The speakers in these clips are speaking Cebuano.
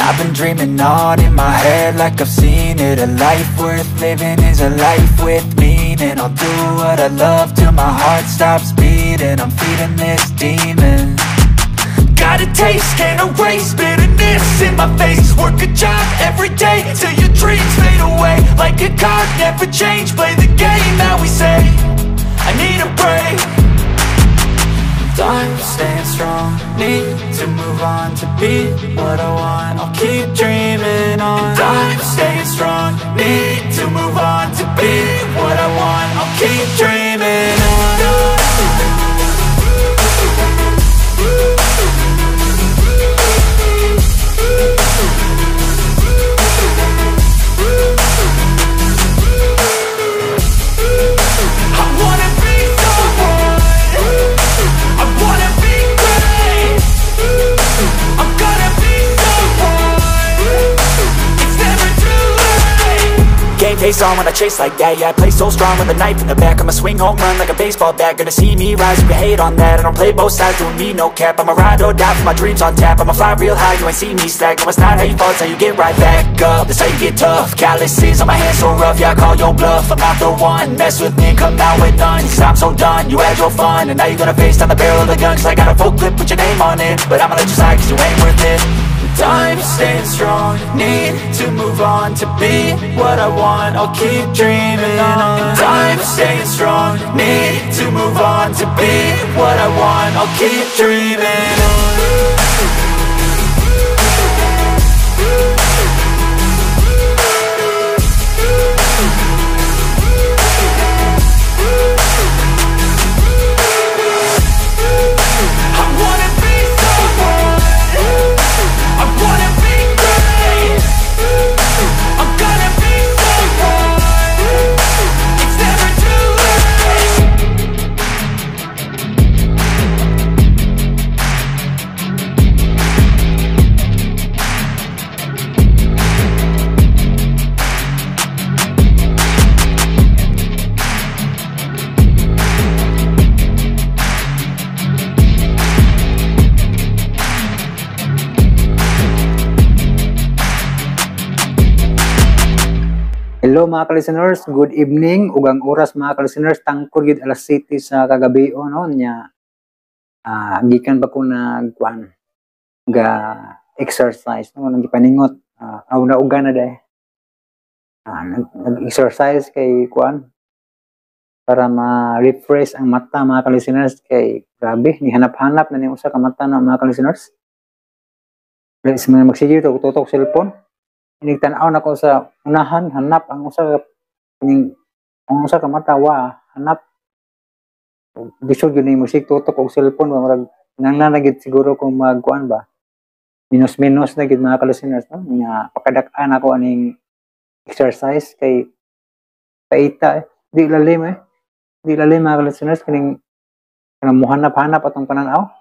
I've been dreaming on in my head like I've seen it. A life worth living is a life with meaning. I'll do what I love till my heart stops beating. I'm feeding this demon. Got a taste, can't erase bitterness in my face. Work a job every day till your dreams fade away. Like a card, never change, play the game that we say. I need a break. I'm staying strong, need to move on to be what I want. I'll keep dreaming on. And I'm staying strong, need to move on to be what I want. I'll keep dreaming on. I wanna be someone, I wanna be great. I'm gonna be someone. It's never too late. Game face on when I chase like that. Yeah, I play so strong with a knife in the back. I'ma swing home run like a baseball bat. Gonna see me rise, you can hate on that. I don't play both sides, doing me no cap. I'ma ride or die for my dreams on tap. I'ma fly real high, you ain't see me slack. No, it's not how you fall, it's how you get right back up. That's how you get tough. Calluses on my hands so rough, yeah, I call your bluff. I'm not the one, mess with me, come out with none. 'Cause I'm so done, you had your fun, and now you're gonna face down the barrel of the gun. 'Cause I got a full clip, put your name on it. But I'ma let you slide 'cause you ain't worth it. I'm staying strong, need to move on to be what I want. I'll keep dreaming on. And I'm staying strong, need to move on to be what I want. I'll keep dreaming on. I wanna be someone, I wanna be great. I'm gonna be someone. It's never too late. Hello mga ka-listeners, good evening. Ug ang oras mga ka-listeners, tangkor gyud alas 7 sa kagabi no nya. Gikan pa ko nagkuan ga exercise no, nang gipaningot, aw nauga na day. Nag-exercise kay kuan para ma-refresh ang mata mga ka-listeners kay grabe nihanap-hanap na ni usa ka mata na mga ka-listeners. Dahil sa mga magsige og tutok cellphone, inig tan-aw nako sa unahan, hanap ang usa ka kining ang usa ka mata wa hanap. Lisod gyud ni magsige tutok og cellphone ba, murag nangna na gid siguro kung magkuan ba, minus-minus na gid mga ka-listeners no, nga pakadak-an ako aning exercise kay paita eh. Di lalim eh. Di lalim mga ka-listeners kining kanang muhanap-hanap atong pananaw.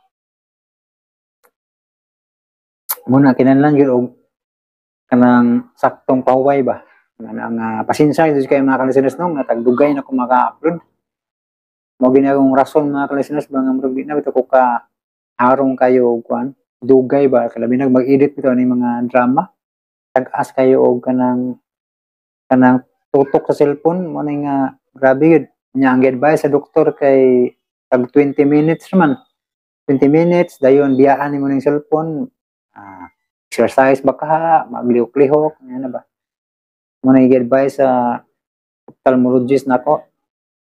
Muna kinahanglan gyud og kanang saktong pahuway ba. Kanang pasensya gyud kay mga ka-listeners no, nga tagdugay na ko maka-upload. Mao gini akong rason mga ka-listeners ba nga murag di na bitaw ko ka harong kayo og kuan, dugay ba, kalabi nag mag-edit bitaw ani mga drama. Tag-as kayo og kanang tutok sa cellphone mo ni nga grabe gyud. Nya ang gi-advise sa doktor kay tag 20 minutes naman. 20 minutes dayon biyaan nimo ning cellphone, exercise ba ka, maglihok-lihok, ano ba. Mo na gi-advise sa ophthalmologist nako,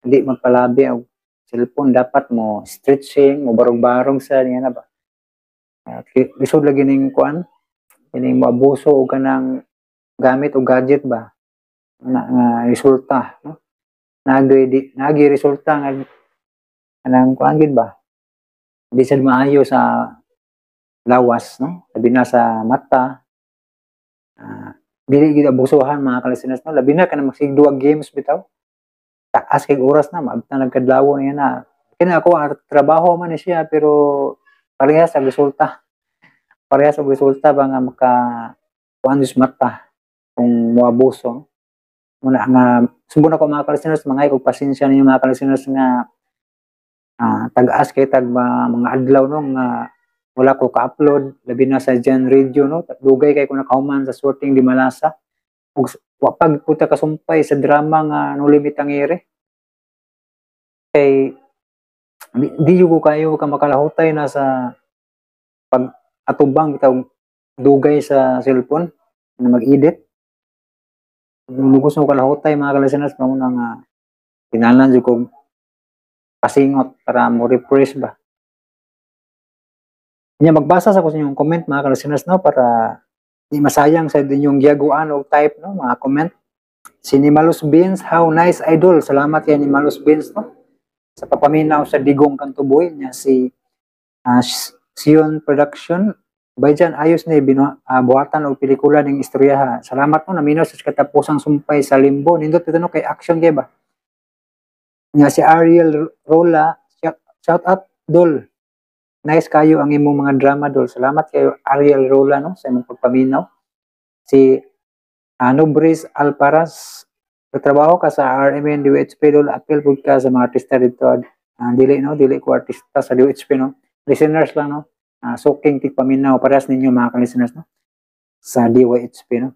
hindi magpalabi og cellphone, dapat mo stretching, mo barog-barog sa niya na ba. Lisod lagi ning kuan, kining moabuso og kanang gamit og gadget ba. Na nga resulta no. Nagi resulta nga kanang kuan gid ba. Di sad maayo sa lawas no, labi na sa mata. Dili gid abusuhan mga ka-listeners no, labi na kanang magsigduwa games bitaw. Taas kay oras na maabtan nagkadlaw niya na. Kini ako ang trabaho man ni siya pero parehas ang resulta. Parehas ang resulta ba nga maka kuan sa mata kung moabuso. Muna nga subong ako mga ka-listeners, mangay og pasensya ninyo mga ka-listeners nga tag-as kay tag mga adlaw no nga wala ko ka-upload, labi na sa Gen Radio, no? Dugay kay ko nakahuman sa Sorting di Malasa. Ug wa pag puta kasumpay sa drama nga No Limit Ang Ere. Kay di jud ko kayo ka makalahutay na sa pag atubang bitaw dugay sa cellphone na mag-edit. Lugos mo kalahutay, mga ka-listeners, mao na nga kinahanglan jud kog pasingot para mo refresh ba. Nya magbasa sa ko sa inyong comment, mga ka-listeners, no, para di masayang sa inyong giyaguan og type, no, mga comment. Si Nimalus Beans, "How nice, idol." Salamat kay Nimalus Beans, no, sa pagpaminaw sa Digong Kantuboy niya. Si Sion Production, "Bayjan, ayos ni buhatan og pelikula ning istorya." Salamat, no, naminaw sa katapusang sumpay sa Limbo. Nindot ito, no, kay action kay ba. Nya si Ariel Rola, "Shout out, dol. Nice kayo ang imong mga drama, dol." Salamat kayo, Ariel Rola, no, sa imong pagpaminaw. Si Nobris Alparas, "Trabaho ka sa RMN DWHP, dol, appeal pud ka sa mga artista dito." Dili, no, dili ko artista sa DWHP, no. Listeners lang, no. Suking tigpaminaw parehas ninyo, mga ka-listeners, no, sa DYHP, no.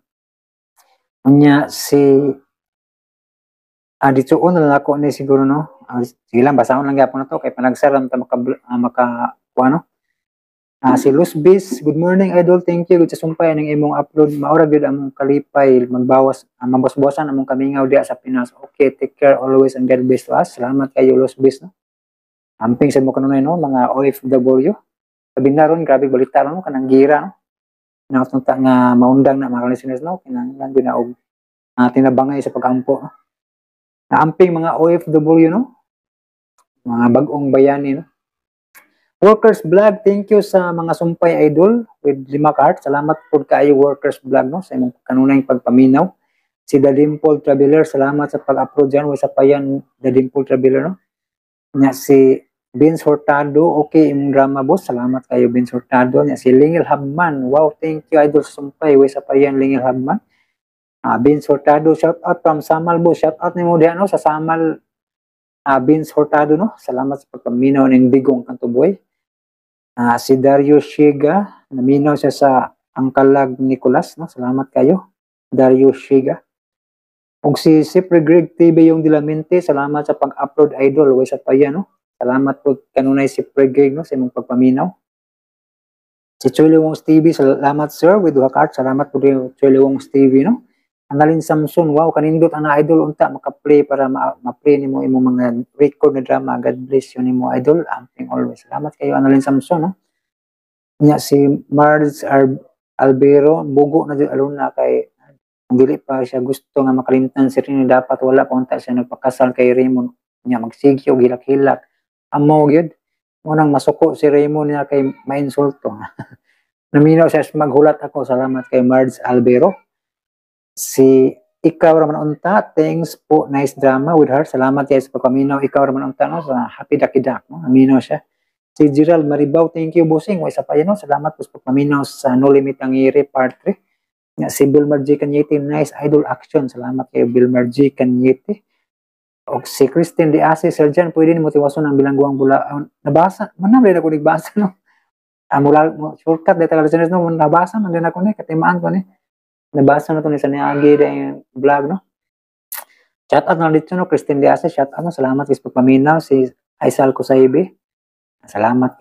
Unya si dito na lang ako ni siguro, no. Sige lang, basahon lang gyapon na to kay panagsaram ta maka kuano. Si Luz Bis, "Good morning, idol. Thank you gud sa sumpay ning imong upload. Maura gyud among kalipay, magbawas mabasbasan among kamingaw diha sa Pinas. Okay, take care always and God bless to us." Salamat kayo, Luz Bis, no. Amping sa mo kanunay, no, mga OFW. Labi na ron, grabe balita ron, no, kanang gira, no. Natunta nga maundang na, mga listeners, no, kinahanglan gyud na og tinabangay sa pagampo, no. Naamping mga OFW, no. Mga bag-ong bayani, no. Workers Vlog, "Thank you sa mga sumpay, idol," with lima ka heart. Salamat po kaayo, Workers Vlog, no, sa imong kanunay pagpaminaw. Si The Dimple Traveler, salamat sa pag-upload dyan. Wa sa payan, The Dimple Traveler, no. Nya si Vince Hurtado, "Okay imong drama, boss." Salamat kayo, Vince Hurtado. Nya si Lingil Habman, "Wow, thank you, idol, sa sumpay." Wa sa payan, Lingil Habman. Vince Hurtado, "Shout out from Samal, boss." Shout out nimo diha, no, sa Samal, Vince Hurtado, no. Salamat sa pagpaminaw ning Digong Kantuboy. Si Dario Shiga, naminaw siya sa Angkalag Nicolas, no? Salamat kayo, Dario Shiga. Ug si Sipre Greg TV yung Dilamente, "Salamat sa pag-upload, idol." Way sa paya, no? Salamat po kanunay, si Greg, no, sa imong pagpaminaw. Si Chuli Wong's TV, "Salamat, sir," with duha ka heart. Salamat po rin, Chuli Wong's TV, no. Annalyn Samson, "Wow, kanindot ang idol, unta maka-play para ma-play nimo imong mga record na drama. God bless you nimo, idol. Amping always." Salamat kayo, Annalyn Samson, no. Nya si Marge Albero, bugo na jud aluna kay kung dili pa siya gusto nga makalimtan si Rini, dapat wala pa unta siya nagpakasal kay Raymond. Nya magsigyo hilak-hilak. Amo gyud. Mo nang masuko si Raymond niya kay mainsulto. Naminaw siya sa maghulat ako. Salamat kay Marge Albero. Si Ikaw Raman Unta, "Thanks po, nice drama," with heart. Salamat kay sa pagpaminaw. Ikaw Raman Unta, no, sa Happy Ducky Duck, no. Naminaw siya. Si Gerald Maribao, "Thank you, bossing." Wa isa pa yan, no. Salamat po sa pagpaminaw sa No Limit Ang Iri Part 3. Nga si Bill Margie Cañete, "Nice, idol, action." Salamat kay Bill Margie Cañete. O si Christine De Ase, "Sir Jan, pwede nimo tiwason ang Bilangguang Bula." Nabasa, man na ako nagbasa, no. Mula, shortcut dito ka listeners, no, nabasa man din ako ni, katimaan ko ni. Nabasa na to ni sa niagi yung vlog, no. Shout out na dito, no, Christine De Ase, shout out, no. Salamat kay sa pagpaminaw. Si Aisal Kusaibi. Salamat,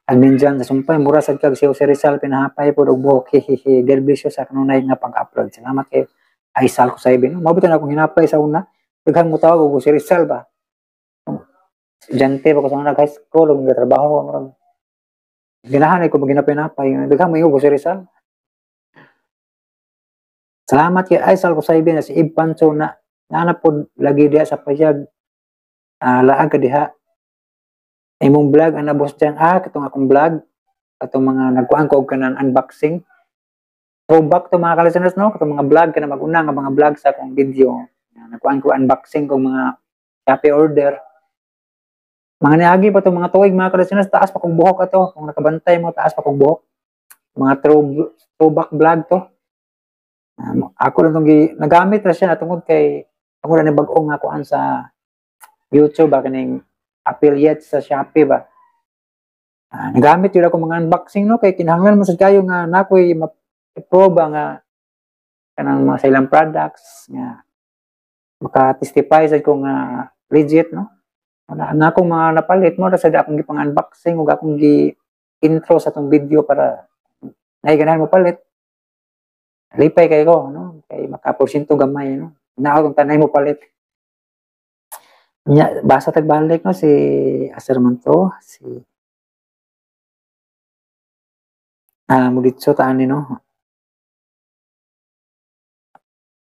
admin dyan sa sumpay. "Mura sad kag si Jose Rizal pinahapay po og buhok. Hehehe. God bless you sa kanunay nga pag-upload." Salamat kay Aisal Kusaibi, no. Mabot na akong hinapay sa una. Daghang mo tawag og Jose Rizal ba. Estudyante pa ko sa una, high school ug trabaho ko, murag ginahan ko maginapay-napay. Daghang mo Jose Rizal. Salamat kay Aisal Kusaibi. Na si Ib Pancho na naana pod lagi diha sa payag. Laag ka diha. Imong vlog ana, boss dyan. Katong akong vlog. Katong mga nagkuan ko og kanang unboxing. Throwback to, mga ka-listeners, no? Katong mga vlog kana maguna nga mga vlog sa akong video. Nagkuan ko unboxing kong mga Shopee order. Mga niagi pa to mga tuig, mga ka-listeners, taas pa kong buhok ato. Kung nakabantay mo, taas pa kong buhok. Mga throwback vlog to. Ako lang tong nagamit ra siya tungod kay ako na ni bag-o nga kuan sa YouTube ba, kaning affiliate sa Shopee ba. Nagamit yun ako mga unboxing, no, kay kinahanglan man sad kayo nga nakoy ma-proba nga kanang mga sa ilang products nga maka-testify sad ko nga legit, no. Wala nga akong mga napalit mo ra sad akong gipang-unboxing ug akong gi-intro sa tong video para naiganahan mo palit. Lipay kay ko, no, kay makaporsyento gamay, no. Naa akong tanay mo palit. Nya basa tag balik, no, si Aser man to, si muditso ta ani, no.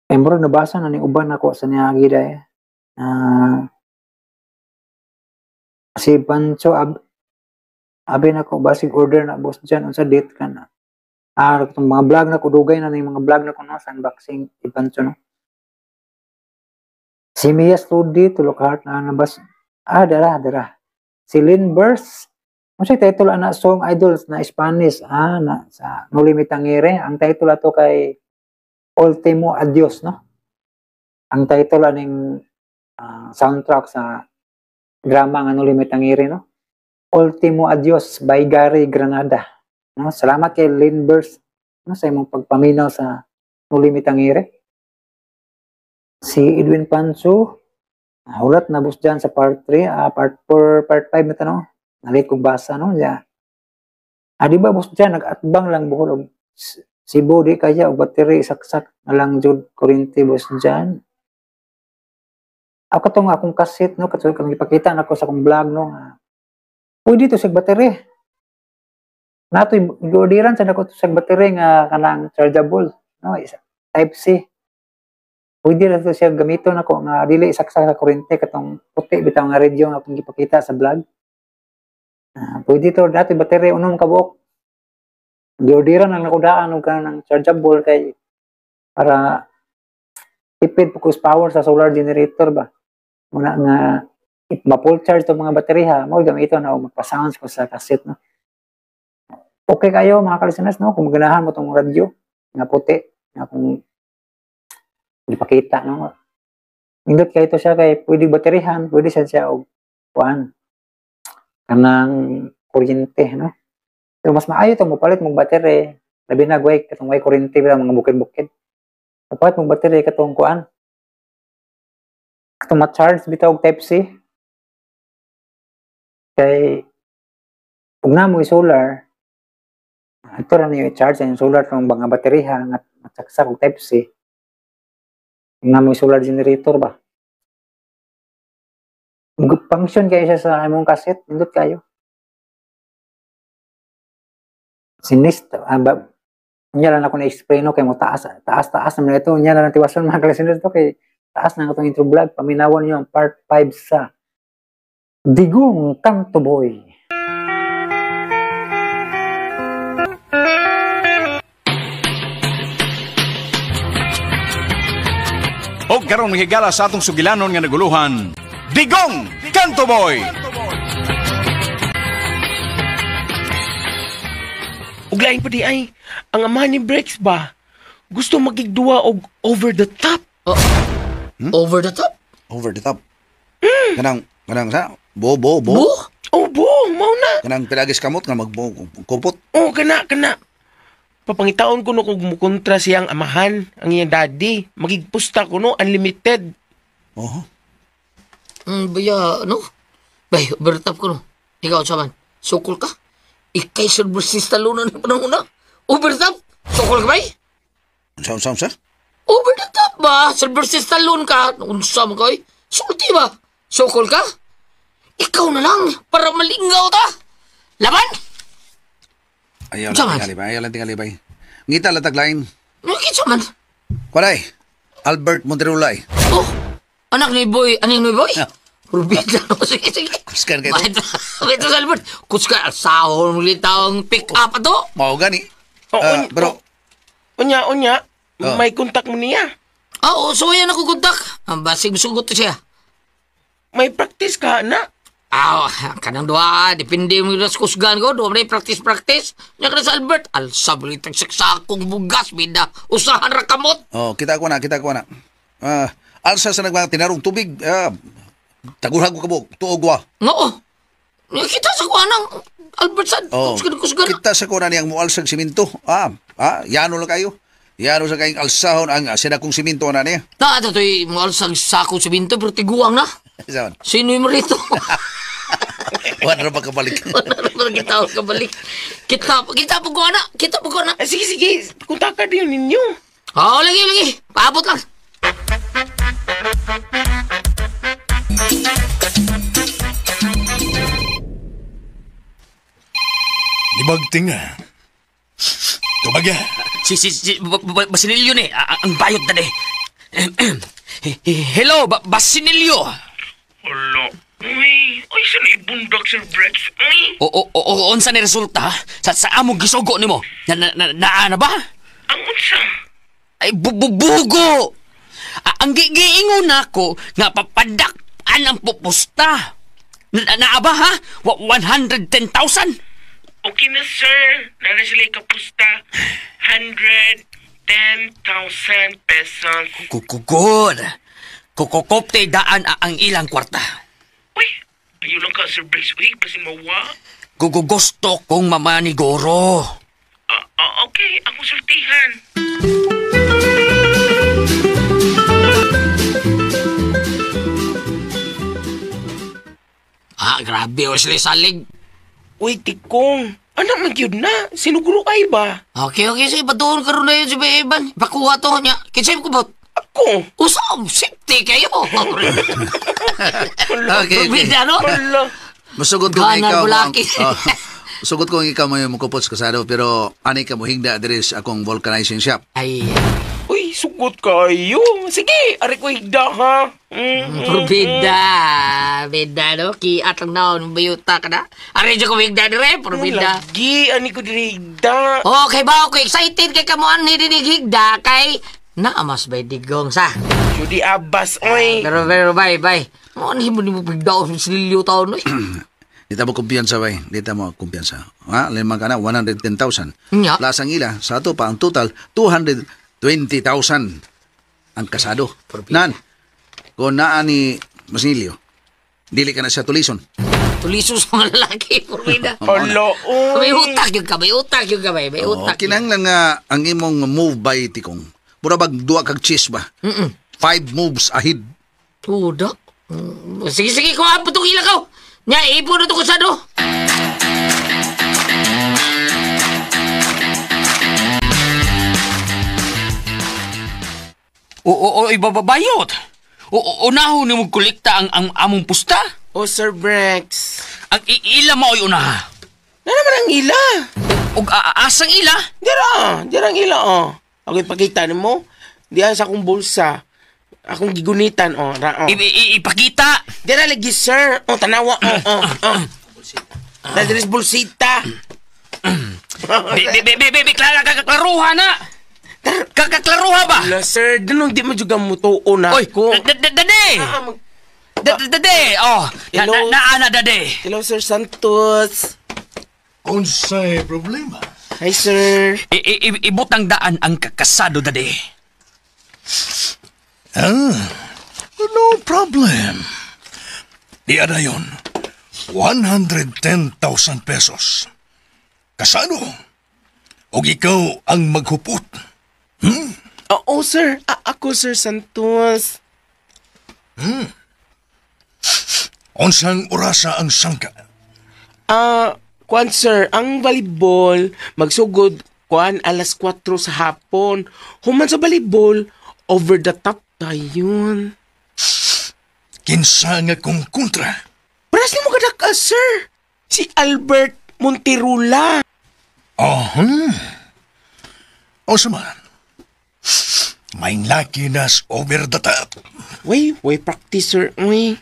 Eh, murag nabasa na ni uban ako sa niagi day. Si Pancho abi nako basig order na boss dyan unsa date ka na. Itong mga vlog na ko dugay na ni mga vlog na ko, no, sa unboxing si Pancho, no. Si Mia Studi tulok heart na nabas. Dara dara. Si Lynn Burst. Unsa title ana song idols na Spanish, na sa Noli Me Tangere. Ang title ato kay Ultimo Adios, no. Ang title aning soundtrack sa drama nga Noli Me Tangere, no. Ultimo Adios by Gary Granada, no. Salamat kay Lynn Burst, no, sa imong pagpaminaw sa Noli Me Tangere. Si Edwin Pancho, hulat na boss dyan sa part 3, part 4, part 5 na tanong. Nalit kong basa, no. Ya. Di ba boss dyan, nag-atbang lang buhol og Cebu, di kaya og battery saksak na lang jud kuryente boss dyan. Ako tong akong kaset, no, katong kang ipakita nako sa akong vlog, no, nga pwede to sa battery. Natoy giorderan sa nako sa battery nga kanang chargeable, no, isa, type C. Pwede ra to siya gamiton nako nga dili saksak sa kuryente katong puti bitaw nga radio nga akong gipakita sa vlog. Pwede to dati battery unom ka buok. Giorderan lang nako daan og kanang chargeable kay para tipid focus power sa solar generator ba. Muna nga if ma-full charge tong mga baterya, mo gamiton na og magpa-sounds ko sa cassette, no. Okay kayo mga ka-listeners, no, kung ganahan mo tong radyo nga puti nga kung ipakita, no. Nindot kayo to siya kay pwede baterihan, pwede siya og kuan kanang kuryente, no. Pero mas maayo to mopalit mong battery, labi na gway katong way kuryente bila mga bukid-bukid. Mopalit mong battery katong kuan, katong ma-charge bitaw og type C. Kay ug na mo solar, ito ra niyo i-charge ang solar tong mga baterya nga matsaksak og type C. Ug na mo solar generator ba. Function kayo siya sa imong cassette, nindot kayo. Sinist, ba, unya lang ako na-explain, no, kay mo taas, taas, taas naman ito. Unya lang tiwason mga ka-listeners to, kay taas na itong intro vlog. Paminawan niyo ang part 5 sa Digong Kanto Boy. Og karon mahigala sa atong sugilanon nga naguluhan, Digong Kanto Boy. Ug lain pa di ay, ang ama ni Brex ba, gusto magigduwa og over the top. Oh. Over the top? Over the top? Kanang sa? Bo, bo, bo? Bo? Oh, bo, mao na. Kanang pilagis kamot nga magbo, kupot? Oh, kana. Papangitaon ko no kung mukontra siyang amahan, ang iyang daddy. Magigpusta ko no, unlimited. Oho. Baya, no? Bay, over the top ko no. Ikaw, saman, sukol ka? Ikay Sir Stallone na panahon na. Over the top? Sukol ka, bay? Unsa? Over the top ba? Sir Stallone ka? Unsa mo ka, eh? Sulti ba? Sukol ka? Ikaw na lang, para malingaw ta. Laban? Ayaw lang tingali, bay. Ayaw lang tingali, bay. Ngita latag line. Ngita man. Kuwaray, Albert Monterulay. Oh, anak ni Boy. Anak ni Boy? Rubita. Sige, sige. Kuskan kayo. Ito sa Albert. Kuskan. Sahol mo litawang pick up ato. Mao gani. Oh, Pero... Unya. May kontak mo niya. Oo, so yan ako kontak. Ang basig sugot siya. May practice ka na. Kanang duha. Depende mo yung kusgan ko. Duha may practice. Nya ka na sa Albert. Alsa mo litang saksakong bugas. Bida. Usahan ra kamot. Oh, kita ko na. Alsa sa nagmang tinarong tubig. Tagurhag ko kabuk, tuog wa. Oo. Kita sa kuha ng Albert Sad. Oh, Kusgan. kita sa kuna niyang mualsag simento. Ah, yano lang kayo. Yano sa kayong alsahon ang sinakong simento na niya. Na, ito to'y mualsag sako sa binto, pero tiguang na. Saan? Sino yung rito? Wala na makabalik. Wala naman kita kabalik. Kita po ko na. Kita po ko na. Ah, sige, sige. Kuntaka din ninyo. Oo, lagi, lagi. Paabot lang. Libagting ah. Tubag ah. Si Basinilyo ni, ang bayot na ni. Hello, Basinilyo. Hala. Uy, ay, saan ibundak, Sir Brex? Uy, O unsa ni resulta sa among gisugo nimo? Na na ba? Ang unsa? Ay bubugo. Ang giingon nako nga papadak-an ang pupusta. Naa ba ha? 110,000? Okay na, sir. Nara sila ikapusta. 110,000 pesos. Kukugod. Kukukopte daan ang ilang kwarta. Uy, ayaw lang ka, Sir Brex. Uy, basin mawa. Gugugusto kong mamaniguro. Okay, akong sultihan. Ah, grabe. O sila salig. Uy, tikong. Anak man gyud na. Sinuguro ay ba? Okay, okay. Sige, patuon ka ron na yun si Ivan. Pakuha to niya. Kinsay ko ba? Ako. Usab, safety kayo. Okay. Probida, no? Hala. Masugot ko nga Ganar ikaw. bulaki. Sugot ko nga ikaw may mukupot sa kasado pero ani ka mo higda diri sa akong vulcanizing shop. Ay, Uy, sugot kayo. Sige, ari ko higda ha. probida. Bida, no? Kiat lang naon, bayuta ka na. Ari dyan ko higda dire, probida. Lagi, ani ko diri higda. Okay ba? Okay, excited kay kamuan ni dinig higda kay naamas bay digong sa. Judi Abbas, oy. Pero, bye, bye. Mo ni mo ni mo pigdaw sa sililyo taon, oy. Dita mo kumpiyansa bay. Dita mo kumpiyansa. Ha, limang ka na 110,000. Nya. Plus ang ila sa ato pa ang total 220,000 ang kasado. Nan, kung naa ni Masinilio, dili ka na siya tulison. Tuliso sa mga lalaki, probida. Hala, oy. May utak yung ka, may utak yung ka, may Oh, utak. kinahanglan nga ang imong move by tikong. Mura bag duwa kag chess ba? 5 moves ahead. Tuda. Sige, sige, kuha po itong ilakaw. Nya, ipon na ito ko sa do. O ibababayot. O unahon ni mo kolekta ang among pusta. Oh, Sir Brex. Ang ila mao'y unaha. Na naman ang ila. Og asang ila? Dira ang ila, oh. Ako ipakita nimo. Diya sa akong bulsa. Akong gigunitan, oh. Ra, oh. Ipakita. Dira lagi, sir. Oh, tanawa, oh, oh, oh. Dira sa bulsita. Be, be, be, be, be, klaruha na. Kaklaruha ba? Wala, sir. Danong di mo juga mutuo na Oy, ako. dade. Ah, Dade. Oh, Hello. na dade. Hello, Sir Santos. Unsay problema? Hi, sir. Ibutang daan ang kakasado dade. Ah, no problem. Di na yun. 110,000 pesos. Kasano? Og ikaw ang maghupot. Oo, sir. Ako, Sir Santos. Unsang orasa ang sangka? Kuan, sir, ang volleyball, magsugod, kuan, 4:00 sa hapon. Human sa volleyball, over the top tayon. Kinsa nga kung kontra? Paras ni mo kadak, sir. Si Albert Montirula. O sama, may laki nas over the top. Way, way practice, sir. Uy.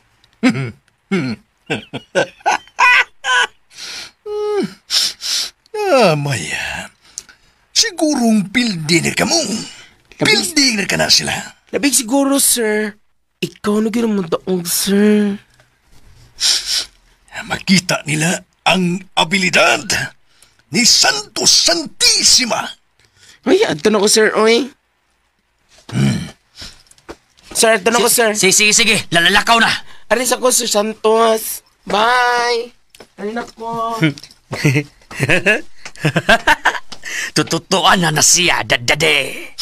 Ah, may. Sigurong pildiner ka mo. Pildiner ka na sila. Labig siguro, sir. Ikaw na gano'n mo daog, sir. Makita nila ang abilidad ni Santos Santissima. Uy, adto na ko, sir. Uy. Sir, adto na ko, sir. Sige, sige, sige. Lalakaw na. Aris ako, Sir Santos. Bye! Ay, nako. Tututuan na na siya, dadade.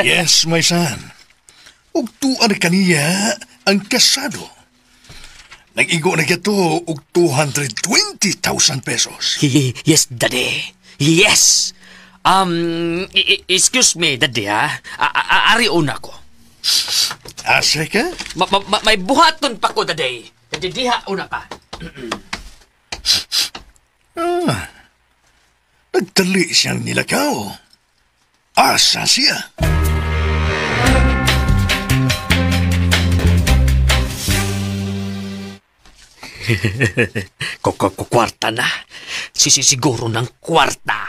Yes, my son. Ug tuan kaniya ang kasado. Nag-igo na gato og 220,000 pesos. Yes, daddy. Yes. Excuse me, daddy, ha? Ari una ko. Asa ka? May buhaton pa ko, daddy. Daddy, diha una ka. Ah, nagtali siyang nilakaw. Asa siya? Kwarta na. Sisiguro ng kwarta.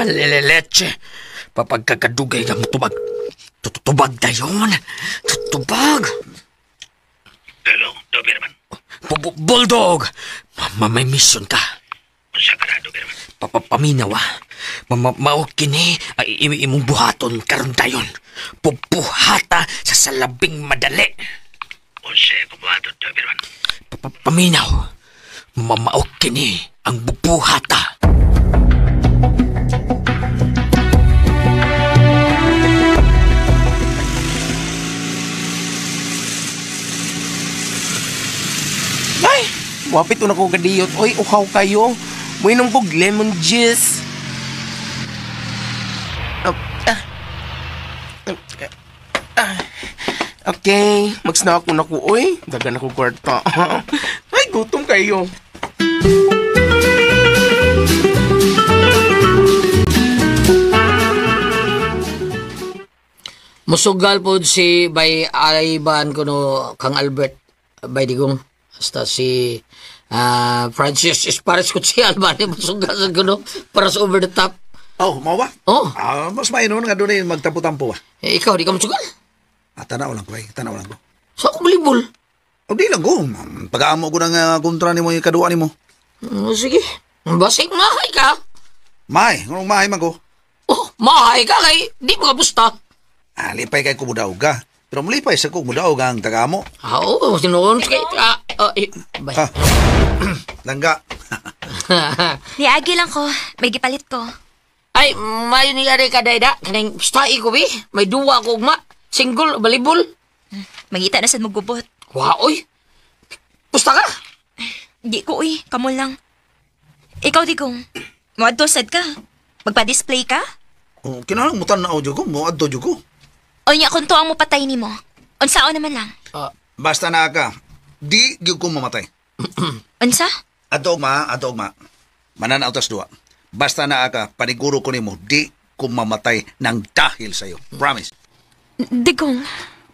Leleche. Papagkakadugay ng tubag. Tutubag na yun. Tutubag. Hello, Doberman. Bulldog! May mission ka. Unsa ka na, Doberman? Papaminaw, ah. Mao kini ay imong buhaton karon dayon. Pupuhata sa salabing madali. Unsa ko buhaton, Doberman? Papaminaw. Mao kini ang bubuhata. Ay, wapit na ko kadiyot. Oy, uhaw kayo. Muinom kog lemon juice. Okay, mag-snack ko na ko. Oy, dagan ako kwarta. Ay, gutom kayo. Musugal po si bay Ivan kuno kang Albert bay Digong. Hasta si Francis Espares ko si Alban musugal sa kuno para sa over the top. Oh, mao ba? Oh. Mas mainon nga doon eh, magtampo-tampo ba? Eh, ikaw di ka musugal? Tanaw lang ko eh, tanaw lang ko. Sa ako balibol? O di lang ko. Pag-aamo ko ng kontra nimo yung kaduwa nimo. Sige. Basig mahay ka. Mahay, ngunong mahay man ko. Oh, mahay ka kay di mo ka busta. Lipay kay kumudaog ka. Pero mulipay sa kumudaog ang tagamo. Oo, sinuon kay bay. Langga. Niagi lang ko. May gipalit ko. Ay, mayo ni ari ka dayda. Kaning bustahi ko bi. May duwa ko ugma. Single, balibol. Mangita na sad mo gubot. Wa oy. Busta ka? Di ko oy, kamo lang. Ikaw Digong. Moadto sad ka. Magpa-display ka? Oh, kinahanglan mo tan-aw jud ko, moadto jud ko. Unya kung tuang mo patay nimo. Unsao naman lang. Basta na ka. Di gyud ko mamatay. Unsa? Adto ugma, adto ugma. Mananaw tas duwa. Basta na ka, paniguro ko nimo, di ko mamatay ng dahil sa'yo. Promise. Digong.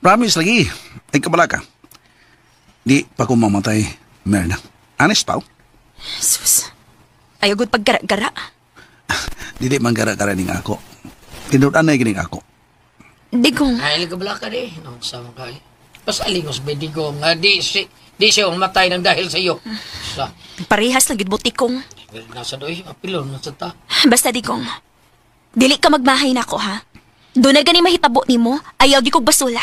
Promise lagi. Ay kabala ka. Di pa ko mamatay, Merna. Honest pa. Sus. Ayaw gud paggara-gara. Dili man gara-gara ning ako. Tinud-an na gining ako. Digong. Ay, kabala ka di. No, sama ka eh. Pasalingos ba, Digong? Di siya umatay ng dahil sa iyo. Sa, Parehas lang gid mo, Tikong. nasa doy, apilon, nasa ta. Basta Digong. Dili ka magmahay nako ha. Doon na gani mahitabo nimo, ayaw gi kog basula.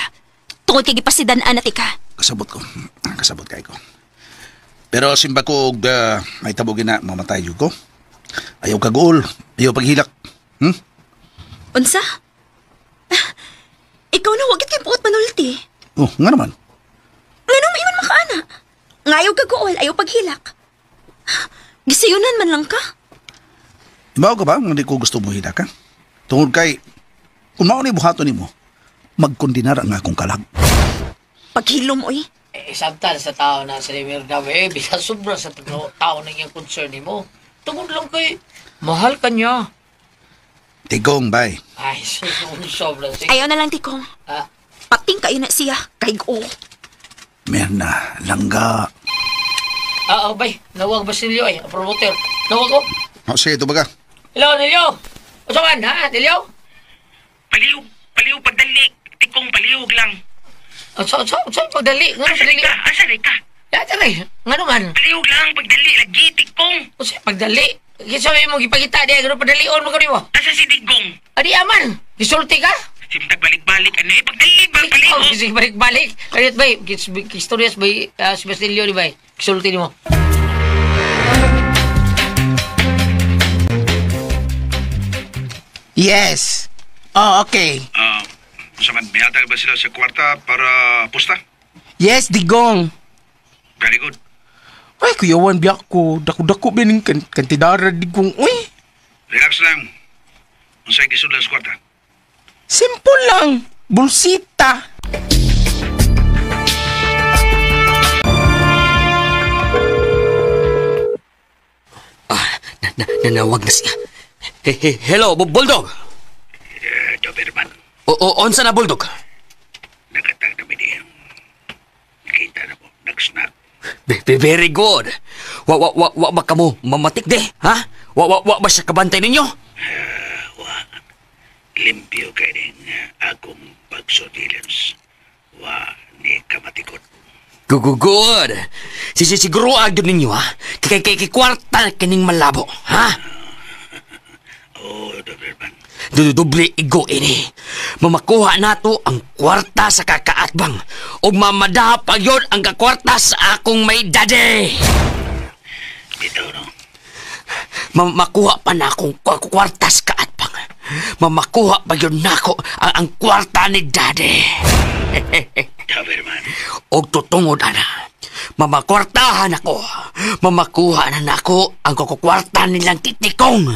Tungod kay gipasidan-an na tika. Kasabot ko. Kasabot kay ko. Pero simba ko og may tabo gina mamatay jud ko. Ayaw kaguol, ayaw paghilak. Unsa? Ikaw na wag kay buot manulti. Oh, nga naman. Ngano maingon makaana? Nga ayaw kaguol, ayaw paghilak. Gisayunan man lang ka. Ibaw ka ba nga di ko gusto mo hilak ka? Tungod kay kung mao ni buhaton nimo, magkondenar ang akong kalag. Paghilom oy. Eh, samtan sa tao na sa Mirna, eh, bisa sobra sa tao na iyang concern nimo. Tungod lang kay mahal ka niya. Tigong, bay. Ay, sobra. Ayaw na lang, Tikong. Ah? Pating kayo na siya. Kay go. Mirna, langga. Ah, oh, bay. Nawag ba si Nilio eh? Ang promoter. Nawag ko. Oh, sige, ito baga. Hello, Nilio. Unsa man, ha, Nilio? Paliw, paliw pagdali. Tikong paliwg lang. Unsa, unsa, unsa pagdali? Ngano Asa pagdali? ka? Asa ka? Yata kay. Ngano man? Paliwg lang pagdali lagi tikong. Unsa pagdali? Kinsa may imong gipakita diha ngano padalion mo kanimo? Asa si Digong? Adi aman. Gisulti ka? Simtag balik-balik ano eh pagdali ba Oh, sige, balik-balik. Kayot bay, kistoryas bay, si Basilio ni bay. Kisulti nimo. Yes. Oh, okay. Sa man, mihatag ba sila sa kwarta para pusta? Yes, Digong. Very good. Ay, kuyawan biyak ko. Dako-dako ba ning kantidara, Digong. Uy, Relax lang. Unsay gisudlan sa kwarta? simple lang. Bulsita. Nanawag na siya. Hello, Bulldog. Doberman, O, onsa na, Bulldog? nakatag na mi diha. Nakita na mo, nag-snack. Very good. Wa wa wa wa ba kamo mamatik de, ha? Wa wa wa ba siya kabantay ninyo? Wa. Limpyo kay ning akong pag-surveillance. Wa ni kamatikot. Good, good. Siguro agdo ninyo, ha? Kay kay kay kwarta kining malabo, ha? Oh, Doberman. Dudoble igo ini. Mamakuha nato ang kwarta sa kakaatbang. Ug mamadaha pa yun ang kakwarta sa akong may daddy. Bitaw no. Mamakuha pa na akong kwarta sa kaatbang. Mamakuha pa yun nako ang kwarta ni daddy. Doberman. Og tutungod ana. Mamakwartahan ako. Mamakuha na nako ang kukukwarta nilang titikong.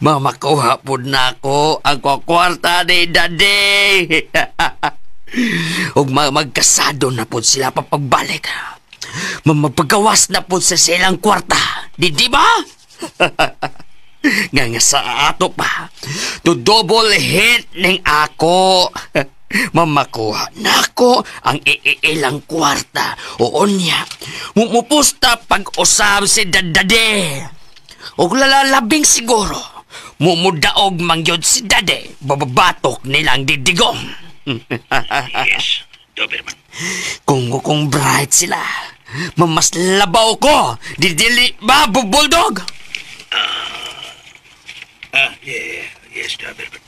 Mamakuha po nako ang kukwarta ni daddy. Og magkasado na po sila papagbalik. Mamapagawas na po sa silang kwarta. Di ba? Nga nga sa ato pa. To double hit ning ako. Mamakuha nako ang iilang kwarta. Oo niya. Mumupusta pag-usab si dadade. Og lalalabing siguro. Mumudaog mangyod si dade. Bababatok nilang didigong. Yes, Doberman. Kung bright sila, mamas labaw ko. Didili ba, bubuldog? Yeah, yes, Doberman.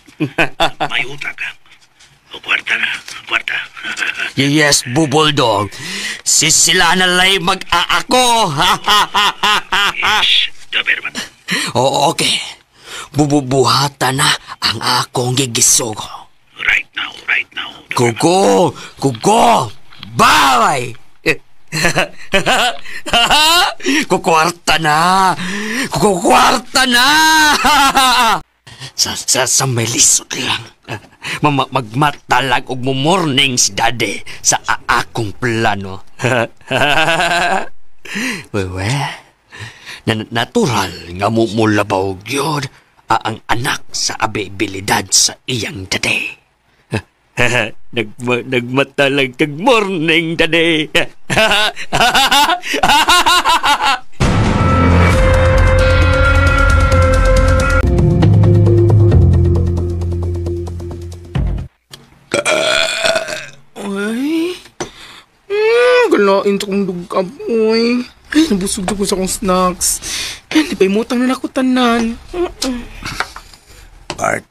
May utak ka. O kwarta na, kwarta. Yes, bubuldog. Si sila na lay mag-aako. Yes, Doberman. Oo, okay. Bububuhatan na ang akong gigisugo. Right now, right now. Kugo! Kugo! Bye! Kukwarta na! Kukwarta na! Sa may lisod lang. Magmatalag og mo-morning si daddy sa akong plano. Wewe, natural nga mumulabaw gyud ang anak sa abilidad sa iyang daddy. Nagmatalag kag morning daddy. Ay. Galain to kong dugab, uy. Ay, nabusog ko sa akong snacks. Ay, di ba imutang na nako tanan. Bart.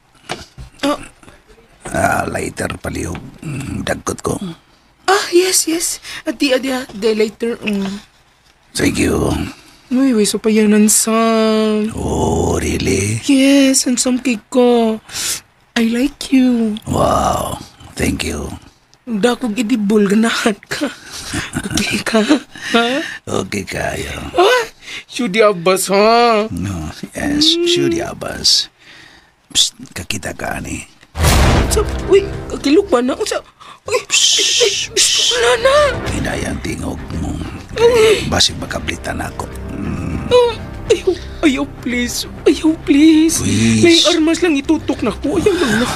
Lighter palihog. Dagkot ko. Ah, yes, yes. Adi, adi, adi, later. Thank you. Uy, way, so pa yan, handsome. Oh, really? Yes, handsome kay ko. I like you. Wow. Thank you. Dakog idibol, ganahan ka. Okay ka? Ha? Okay kayo. Ah, Shudi Abbas, ha? No, yes, Shudi Abbas. Psst, kakita ka, ani. Sa, uy, kakilog ba na? Sa, uy, wala na. Hinayang tingog mo. Kay, basig makablitan ako. Ayaw, ayaw, please. Ayaw, please. Please. May armas lang itutok na ko. Ayaw lang na.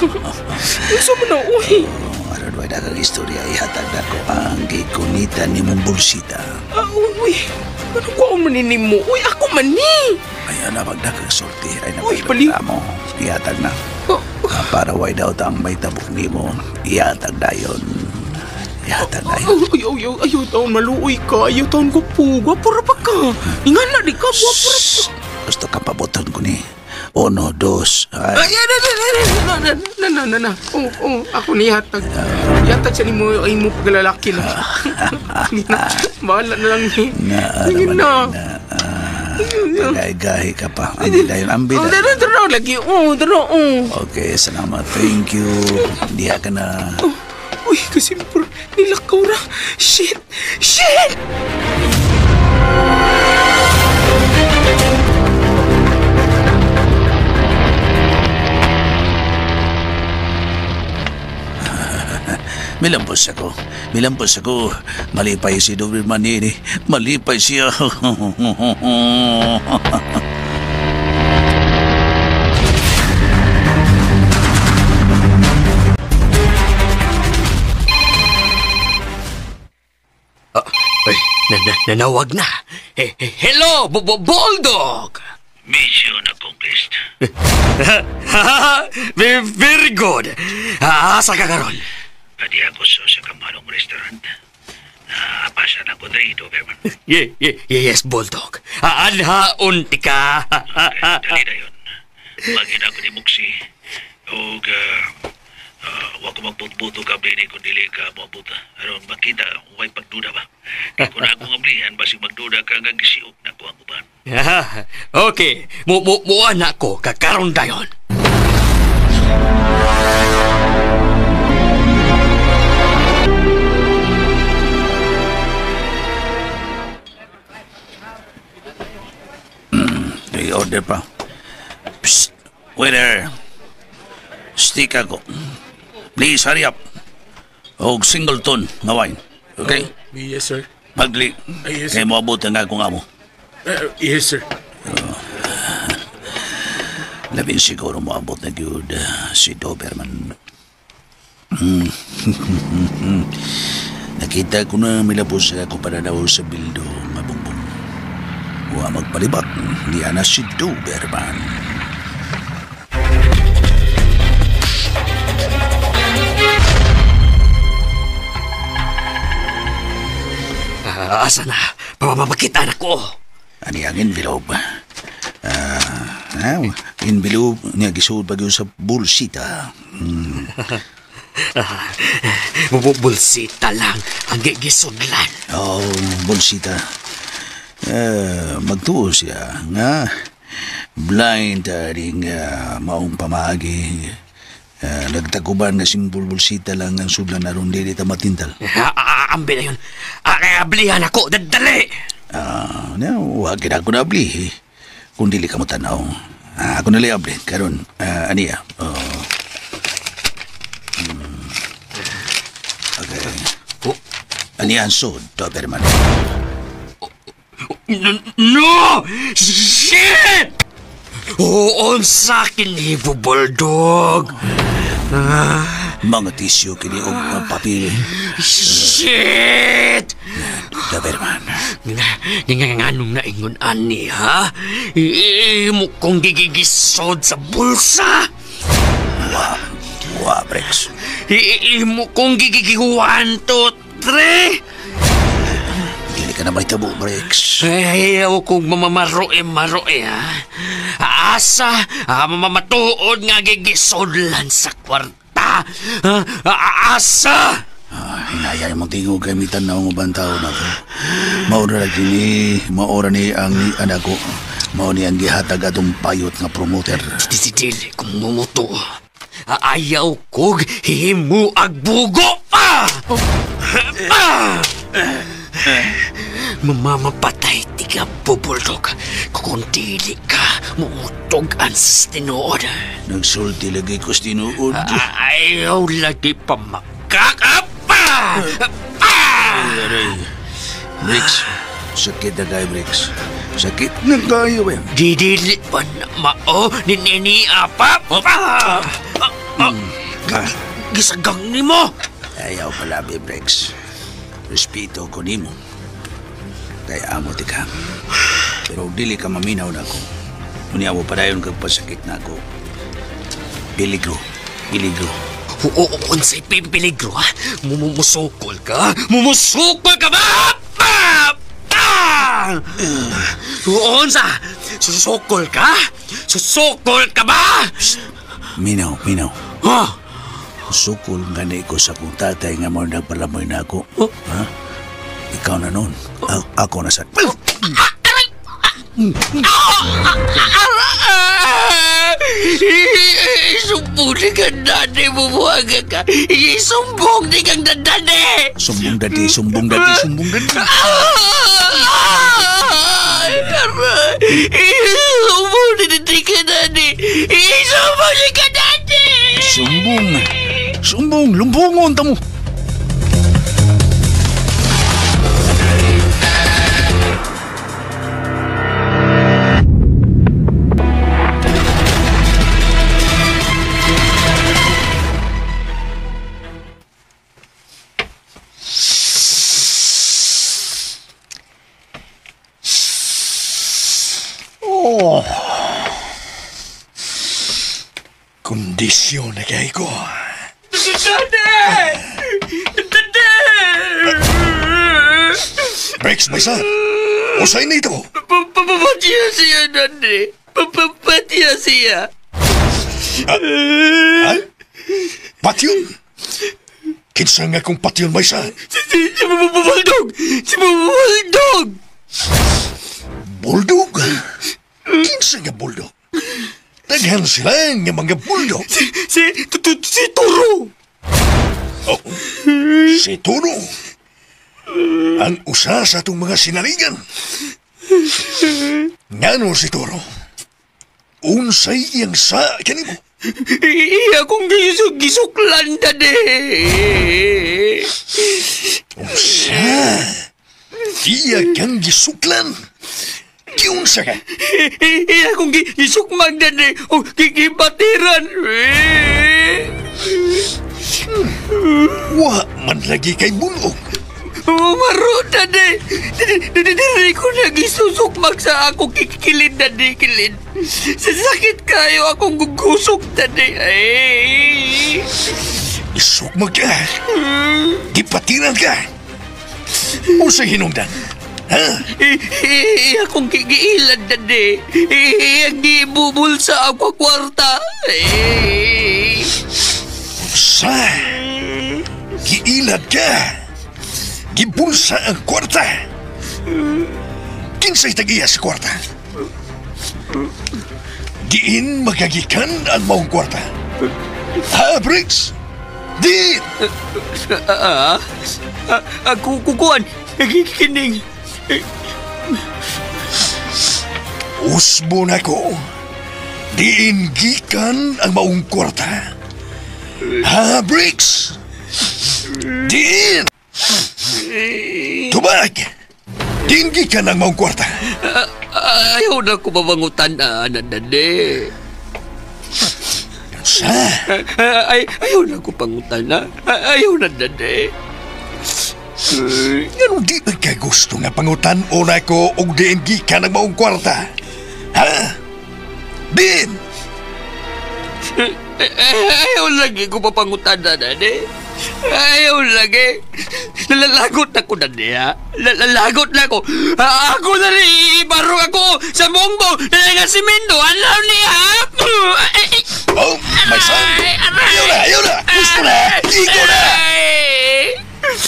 Unsa man na, uy. Aron way dagang istorya, ihatag na ko ang gikunita ni mong bulsita. Ah, uy, ano ko ang manini mo? Uy, ako mani. Ay, ana, magdagang sulti. Ay, Uy, pali. mo. Ihatag na. Oh, Para way daw ang may tabok nimo. Ihatag na yun. Ihatag na yun. Ayaw, ayaw, ayaw, taon maluoy ka. Ayaw taon ko po. Gwapo ra pa ka. Ingana di ka, gwapo ra pa. Gusto ka pabuton ko ni. Uno, dos. Ay, na, na, na, na, na. Oh, ako ni hatag. Yatag sa nimo ay mo paglalaki na. Bahala na lang ni. Na, na. Pagay-gahi ka pa. Ambi dayon, ambi Oh, dayon. daro, lagi. Oh, daro, oh. Okay, salamat. Thank you. Diha ka na. Oh, uy, kasi nilakaw ra. Shit! Shit! Milampos ako. Milampos ako. Malipay si Doberman ini. Malipay siya. Ay, nanawag na. Hello, Bulldog! Mission accomplished. Very good. Asa ka karon? Adi ako sa kamalong restaurant. Napasa na ko diri, Doberman. Yes, Bulldog. Anhaon ti ka. Dali na yun. Lagi na ako ni Muxi. Og, wa ko magbutbuto ka abli kung dili ka moabot. Aron makita, way pagduda ba? Kung akong ablihan, basig magduda ka nga gisiok na ko ang uban. Okay. Muan na ko kakaron dayon. I-order pa. Psst! Waiter! Stick ako. Please, hurry up. Og singleton nga wine. Okay? Yes, sir. Pagli. Yes, kay moabot ang akong amo. Yes, sir. Labin siguro moabot na gyud si Doberman. Nakita ko na milabos sa akong pananaw sa bildo nga bumbong. Wa magpalibak, diya na si Doberman. Asa na? Pamamapakita na ko. Ani ang envelope? Envelope niya gisuod pa gyud sa bulsita. Bulsita lang ang gisudlan. Oh, bulsita. Magtuo siya nga blind ring maong pamaagi. Nagtaguban nga simbol bulsita lang ang sudlan aron dili ta matintal. Ambi na yun. Ablihan ako, dadali. No, wag gid ako na abli. Kung dili ka mo tanaw. Ako na lang abli karon. Aniya. Okay. Oh. Aniya ang sud, Doberman. No! Shit! Oo, sa akin ni Bulldog. Mga tisyo kini og mga papel. Shit! Doberman. Nganong naingon ani, ha? Imo kong gigigisod sa bulsa. Wa, Brex. Imo kong gigigi 1, 2, 3. Dili ka na may tabo, Brex. Ayaw kong mamamaroe-maroe, ha? Asa, mamamatuod nga gigisodlan sa kwarta. Asa! Hinaya mong tingog gamitan na ang ubang tao na to. Maura na kini, maura ni ang anak ko. Mao ni ang gihatag atong payot nga promoter. Dili kong mumuto. Ayaw kog himuag bugo pa! Mamamapatay ti ka, Bulldog. Kung dili ka, mumutog ang tinuod. Nagsulti lagi ko sa tinuod. Ayaw lagi pa makakapa! Aray. Bricks, sakit na kayo, Bricks. Sakit na kayo, eh. Didili pa na mao ni Nini apa? Gisagang ni mo! Ayaw pala, Bricks. Respeto ko nimo. Kay amo ti ka. Pero dili ka maminaw na ako. Unya mo padayon kag pasakit na ako. Peligro. Peligro. Oo, unsay peligro, ha? Mumusukol ka? Mumusukol ka ba? Unsa? Susukol ka? Susukol ka ba? Psst. Minaw, minaw. Ha? Sukol gani ko sa kong tatay nga mo nagpalamoy na ako. Oh. Ha? Ikaw na nun. Ako na sa... Isumbong ni kang dati, bubuhaga ka. Isumbong ni kang dati. Sumbong dati, sumbong dati, sumbong dati. Isumbong ni kang dati. Isumbong ni kang dati. Sumbong. Sumbong, lumbungon tamo. Oh. Kondisyon na kay ko. Dade! Dade! Breaks, my son. Usay na ito. Papapatya siya, Dade. Papapatya siya. Ha? Patyon? Kinsa nga kung patyon, my son? Si Bulldog! Si Bulldog! Bulldog? Kinsa nga bulldog? Daghan sila nga mga bulldog. Si Turo! Oh, si Turo. Ang usa sa atong mga sinaligan. Ngano si Turo? Unsay iyang sa kanimo? Iya kong gisuklan, Dade. Unsa? Iya kang gisuklan? Giunsa ka? Iya kong gisukmag, Dade. O gibatiran. Wa man lagi kay bunog. Maro, Dade. Dili ko nagisusukmag sa akong kikilid, Dade, kilid. Sasakit kayo akong gugusok, Dade. Ay. Isukmag ka? Gipatiran ka? Unsay hinungdan? Ha? Iya akong gigiilad, Dade. Iyang gibubul sa akong kwarta. Unsa? Giilad ka? Gibulsa ang kwarta? Kinsay tag-iya sa kwarta? Diin magagikan ang maong kwarta? Ha, Briggs? Diin! Kukuan, nagikining. Usbo na ko. Diin gikan ang maong kwarta. Ha, Briggs? Diin! Tubag! Diin gikan ang maong kwarta. Ayaw na ko mamangutan, Dade. Sa? Ayaw na ko pangutan, Ayaw na, Dade. Ganun di nagkagusto nga pangutan o na ko og diin gikan ang maong kwarta. Ha? Diin! Ayaw lagi ko papangutan, Dade. Ayaw lagi. Nalalagot ako, Dade, ha? Nalalagot na ako. Ako na rin, ibarong ako sa bongbong na simento. Alam niya, ha? Oh, my son! Ayaw na, ayaw na! Gusto na! Igo na!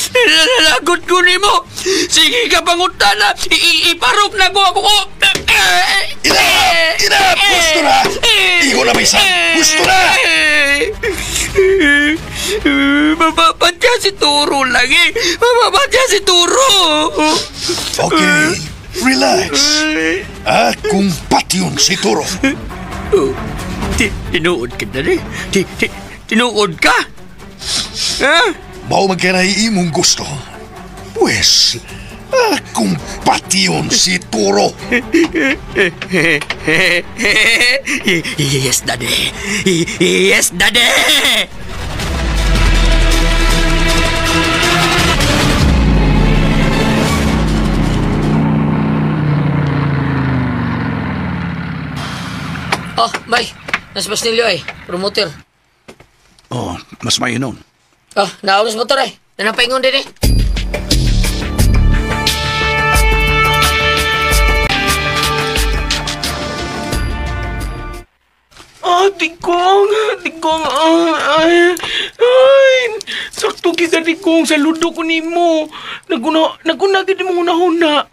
Nalalagot ko ni mo! Sige ka pangutan na! Iparok na ko ako! Enough! Enough! Gusto na! Igo na, my son! Gusto na! Mapapatya si Turo lang eh! Mapapatya si Turo! Okay, relax. Akong patyon si Turo. Tinuod ka na rin. Tinuod ka? Ha? Mao man kay imong gusto. Pues, akong patyon si Turo. Yes, Daddy. Yes, Daddy! Oh, bay. Nasa Basnilyo ay. Promoter. Oh, mas mayo nun. Oh, naulos motor ay. Nanapaingon din eh. Ah, Digong! Digong! Ay, ay! Sakto kita, Digong. Saludo ko nimo. Naguna gid mo huna-huna.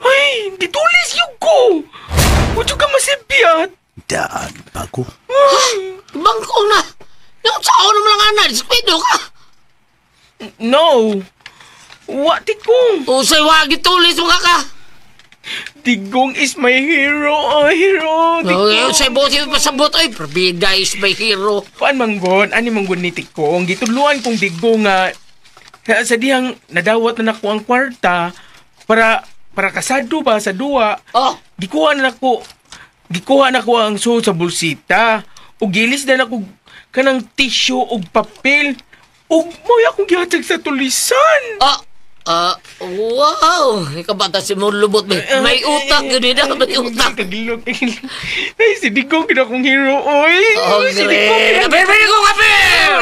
Ay, gitulis yung ko. Wala ka masipyat. Daan pa ko. Bangkong na. Naunsaon naman ang ana, diskwido ka. No. Wa, Digong. Usay wa gitulis mo ka. Digong is my hero. Oh, hero. Digong. Usay buti pasabot oy, Perbida is my hero. Kuan manggon, ani manggon ni Tikong, gituluan kong Digong nga sa dihang nadawat na nako ang kwarta para kasado ba sa duwa. Oh, gikuha na ko ang suod sa bulsita. Ug gilis na nako kanang tissue ug papel. Ug moy akong gihatag sa tulisan. Wow! Ikabata si mo lubot may, may utak yun eh, may utak. Tagilok. Ay, si Digong gid akong hero, oy. Oh, si Digong. Kapir, Digong, kapir!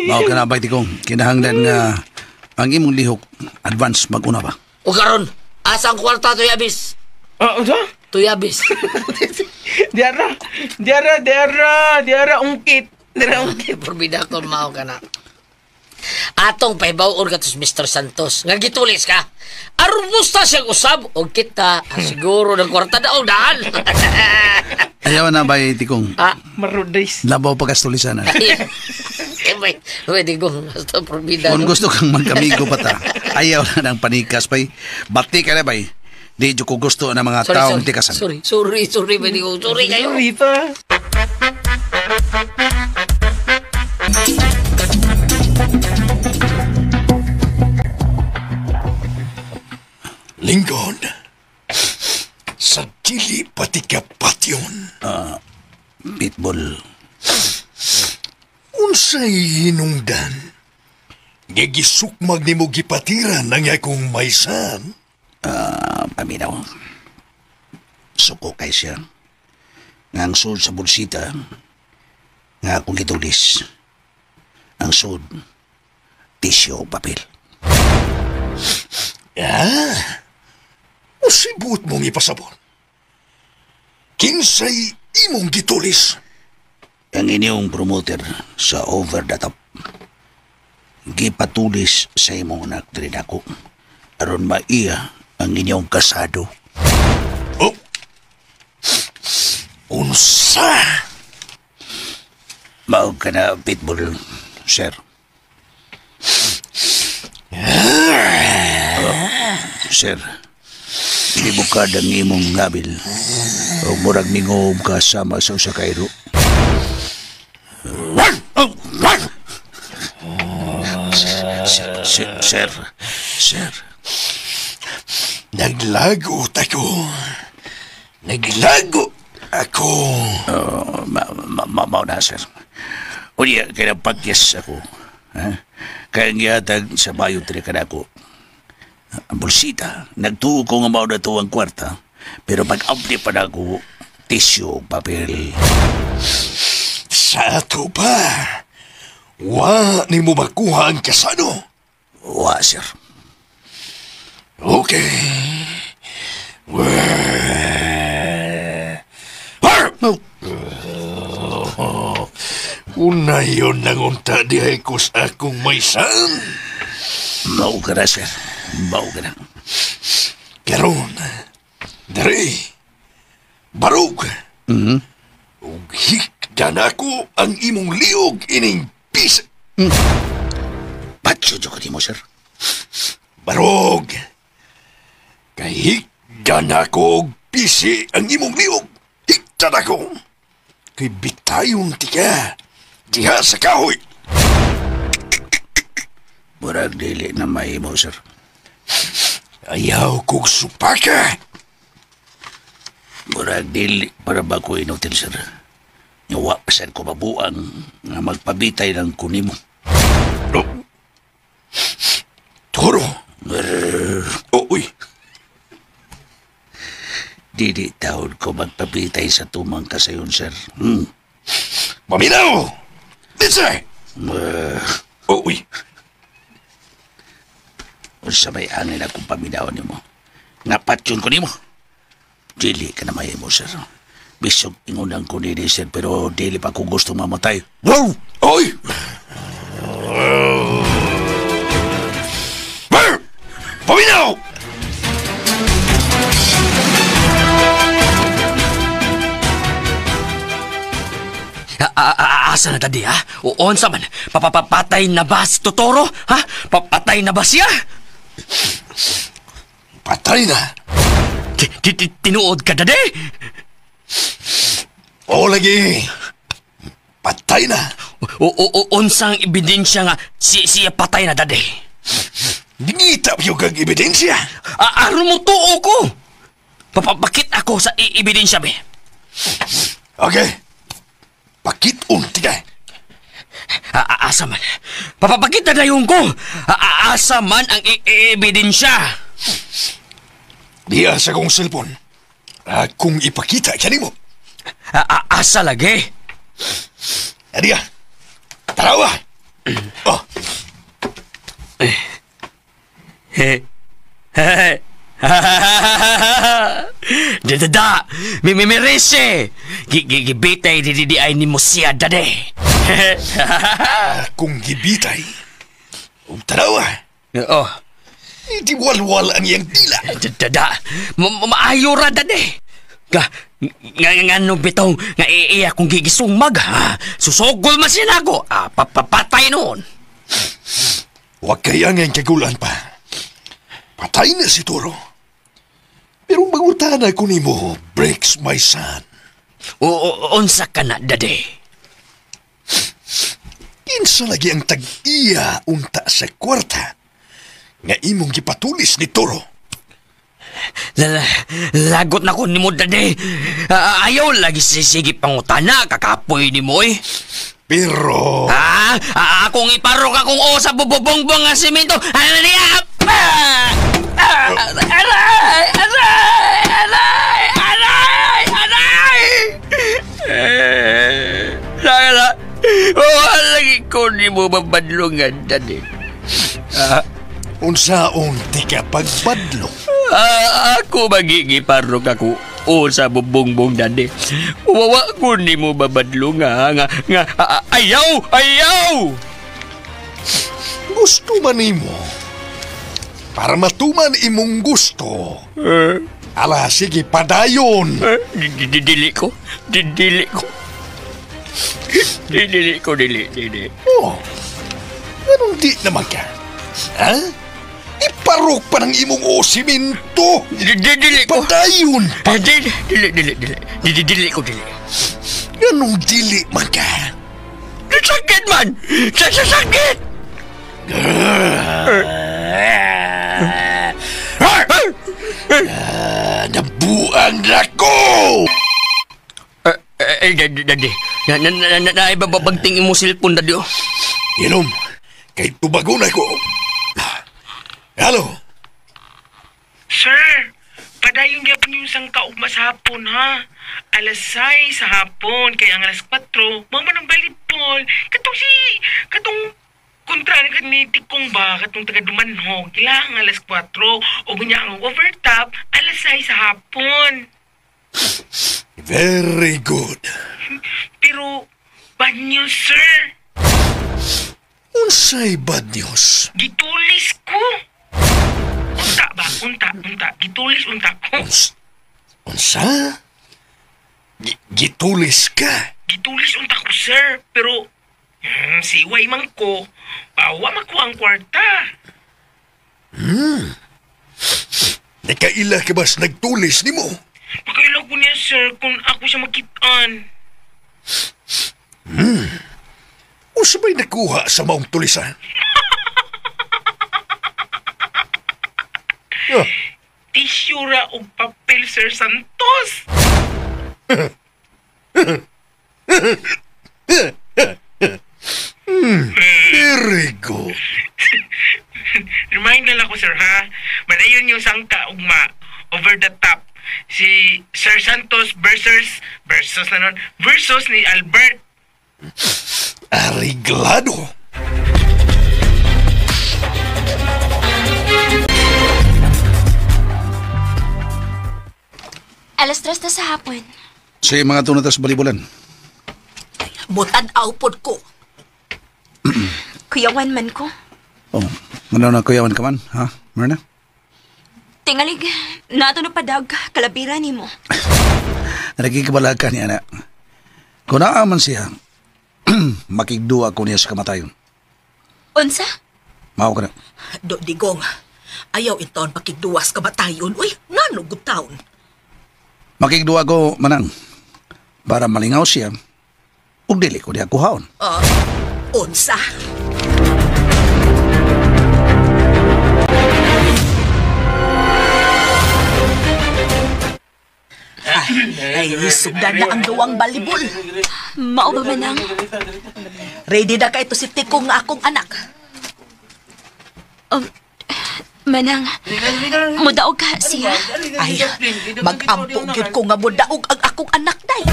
Mao ka na bay, Digong. Kinahanglan nga ang imong lihok advance mag-una ba? O karon, asa ang kwarta tuyabis? Unsa? Tuyabis. Diara ungkit. Diara ungkit. Porbida kon mao ka na. Atong pahibaw-on ka to Mr. Santos. Nga gitulis ka. Aron musta siyang usab og kita ang siguro ng kwarta daog daan. Ayaw na bay, Tikong. Marudays. Labaw pagkastulisan na. May, pwede kong basta porbida. Kung gusto kang magkamigo pa ta, ayaw na ng panikas bay. Bati ka na bay. Di ko gusto ng mga taong tikasan. Sorry, pwede kong sorry kayo. Sorry pa. Lingkod, sa dili pati ka patyon. Pitbull. Unsay hinungdan? Gigisukmag nimo gipatiran ang akong maysan. Paminaw. Suko kay siya. Nga ang sud sa bulsita, nga akong gitulis. Ang sud, tisyo o papel. Usibot mong ipasabot. Kinsay imong gitulis. Ang inyong promoter sa Over the Top, gipatulis sa imong anak diri nako aron maiya ang inyong kasado. Oh. Unsa? Mao ka na, Pitbull, sir. Sir, gibukad ang imong ngabil o murag ningob ka sama sa usa ka iro. Sir, sir. Naglago ako. Naglago ako. Mao na, sir. Unya, kaya pagyas ako. Ha? Kaya gihatag sa bayo tri ka na ako. Ang bulsita, nagtuo ko nga mao na to ang kwarta, pero pag-abli pa na ako, tisyo, papel. Sa ato pa, wa ni mo makuha ang kasano? Wa, sir. Okay. Oh. Una yun nang unta dihay ko sa akong maysan. Mao ka na, sir. Mao ka na. Karon, dere, barog. Mm-hmm. Ug hikdan ako ang imong liog ining pis. Mm. Patso ko nimo, sir. Barog. Kay hikdan ako og pisi ang imong liog. Hikdan ako. Kay bitayon tika diha sa kahoy. Murag dili na mahimo, sir. Ayaw kog supaka. Murag dili para ba ko inutil, sir. Nga pasan ko mabuang nga magpabitay ng kunimo. No. Toro. Oh, uy. Dili taon ko magpabitay sa tumang kasayon, sir. Maminaw! Ditse! Oh, uy. Unsa may angin akong paminaw nimo. Nga patyon ko nimo. Dili ka na mahimo, sir. Bisog ingon ko nini, sir, pero dili pa ko gusto mamatay. Wow! Oy! Brr! Paminaw! Asa na dadi, ha? Uon sa man. Papapatay na ba si Totoro? Ha? Papatay na ba siya? Patay na? Tinuod ka, dadi? Oo lagi. Patay na. Unsang ebidensya nga siya patay na, dadi? Ngita yung kang ebidensya. Aron mo tuo ko. Papapakit ako sa ebidensya, be. Okay. Pakit-un, tiga. Asa man. Papapakita na dayon ko. Asa man ang ebidensya. Diya sa kong cellphone. Kung ipakita, kani mo. Asa lagi. Adiya. Tarawa. Oh. Dada, mi merese. Gibitay di ay ni mo siya dade. Kung gibitay, tarawa. Oh. Di walwal ang iyang dila. Dada, maayo ra dade. Nga bitaw nga iya kung gigisumag ha. Susugol man siya nako. Papatay noon. Wag kaya nga kagulan pa. Patay na si Toro. Pero mangutana ko nimo, breaks my son. Unsa ka na, dade? Kinsa lagi ang tag-iya unta sa kwarta nga imong gipatulis ni Toro? Lagot na ko nimo, dade. Ayaw lagi sisigi pangutana, kakapoy nimo eh. Pero... Ha? Akong iparok akong o sa bububongbong nga simento. Ano niya? Aray! Aray! Aray! Aray! Aray! Lala, wala lagi ko ni mo mabadlungan, dade. Unsaon ti ka pagbadlong? Ako magigiparok ako o sa bubongbong, dade. Wawa ko ni mo babadlong, nga, ayaw! Ayaw! Gusto man nimo. Para matuman imong gusto. Ala, sige, padayon. Dili ko. Dili ko. Dili ko, dili, dili. Oh, anong di naman ka? Ha? Iparok pa ng imong osiminto. Dili ko. Padayon. Dili, dili, dili, dili. Dili ko, dili. Anong dili man ka? Sakit man! Sakit! Nabuang na ko! Dadi, naibabagting imo cellphone, dadi, oh. Inom, kay tubago na ko. Hello? Sir, padayon gyapon yung sangka ugma sa hapon, ha? Alas 6 sa hapon, kay ang alas 4, mao man ang volleyball. Katong kontra ni Tikong ba, katong taga Dumanhog, ilang alas 4, o gunya ang overtop, alas 6 sa hapon. Very good. Pero, bad news, sir. Unsay bad news? Gitulis ko. Unta ba? Unta. Gitulis unta ko. Unsa? Gitulis ka? Gitulis unta ko, sir. Pero, siway man ko, bawa makuha ang kwarta. Nakaila ka bas nagtulis nimo? Pakaila ko niya, sir, kung ako siya makitaan. Unsa may nakuha sa maong tulisan? Tissue ra og papel, Sir Santos. Very good. Remind na lang ko, sir, ha? Madayon yung sangka ugma over the top. Si Sir Santos versus na nun, versus ni Albert. Ariglado. Alas 3 na sa hapon. Sige, mga tunata sa balibulan. Mutan-aw pod ko. Kuyawan man ko. Oh, ano na kuyawan ka man, ha, Myrna? Tingalig, nato na padag, kalabira nimo. Nagkikabalag ka niya na. Kung naaman siya, makigduwa ko niya sa kamatayon. Unsa? Mao ka na. Do, Digong, ayaw intaon pakigduwas kamatayon. Uy, ngano gud taon? Makigduwa ko, manang. Para malingaw siya, ug dili ko niya kuhaon. Unsa? Ay, sugdan na ang duwang balibol. Mao ba manang? Ready na ka ito si Tikong nga akong anak. Manang, mudaog ka siya. Ay, mag-ampo gyud ko nga mudaog ang akong anak day.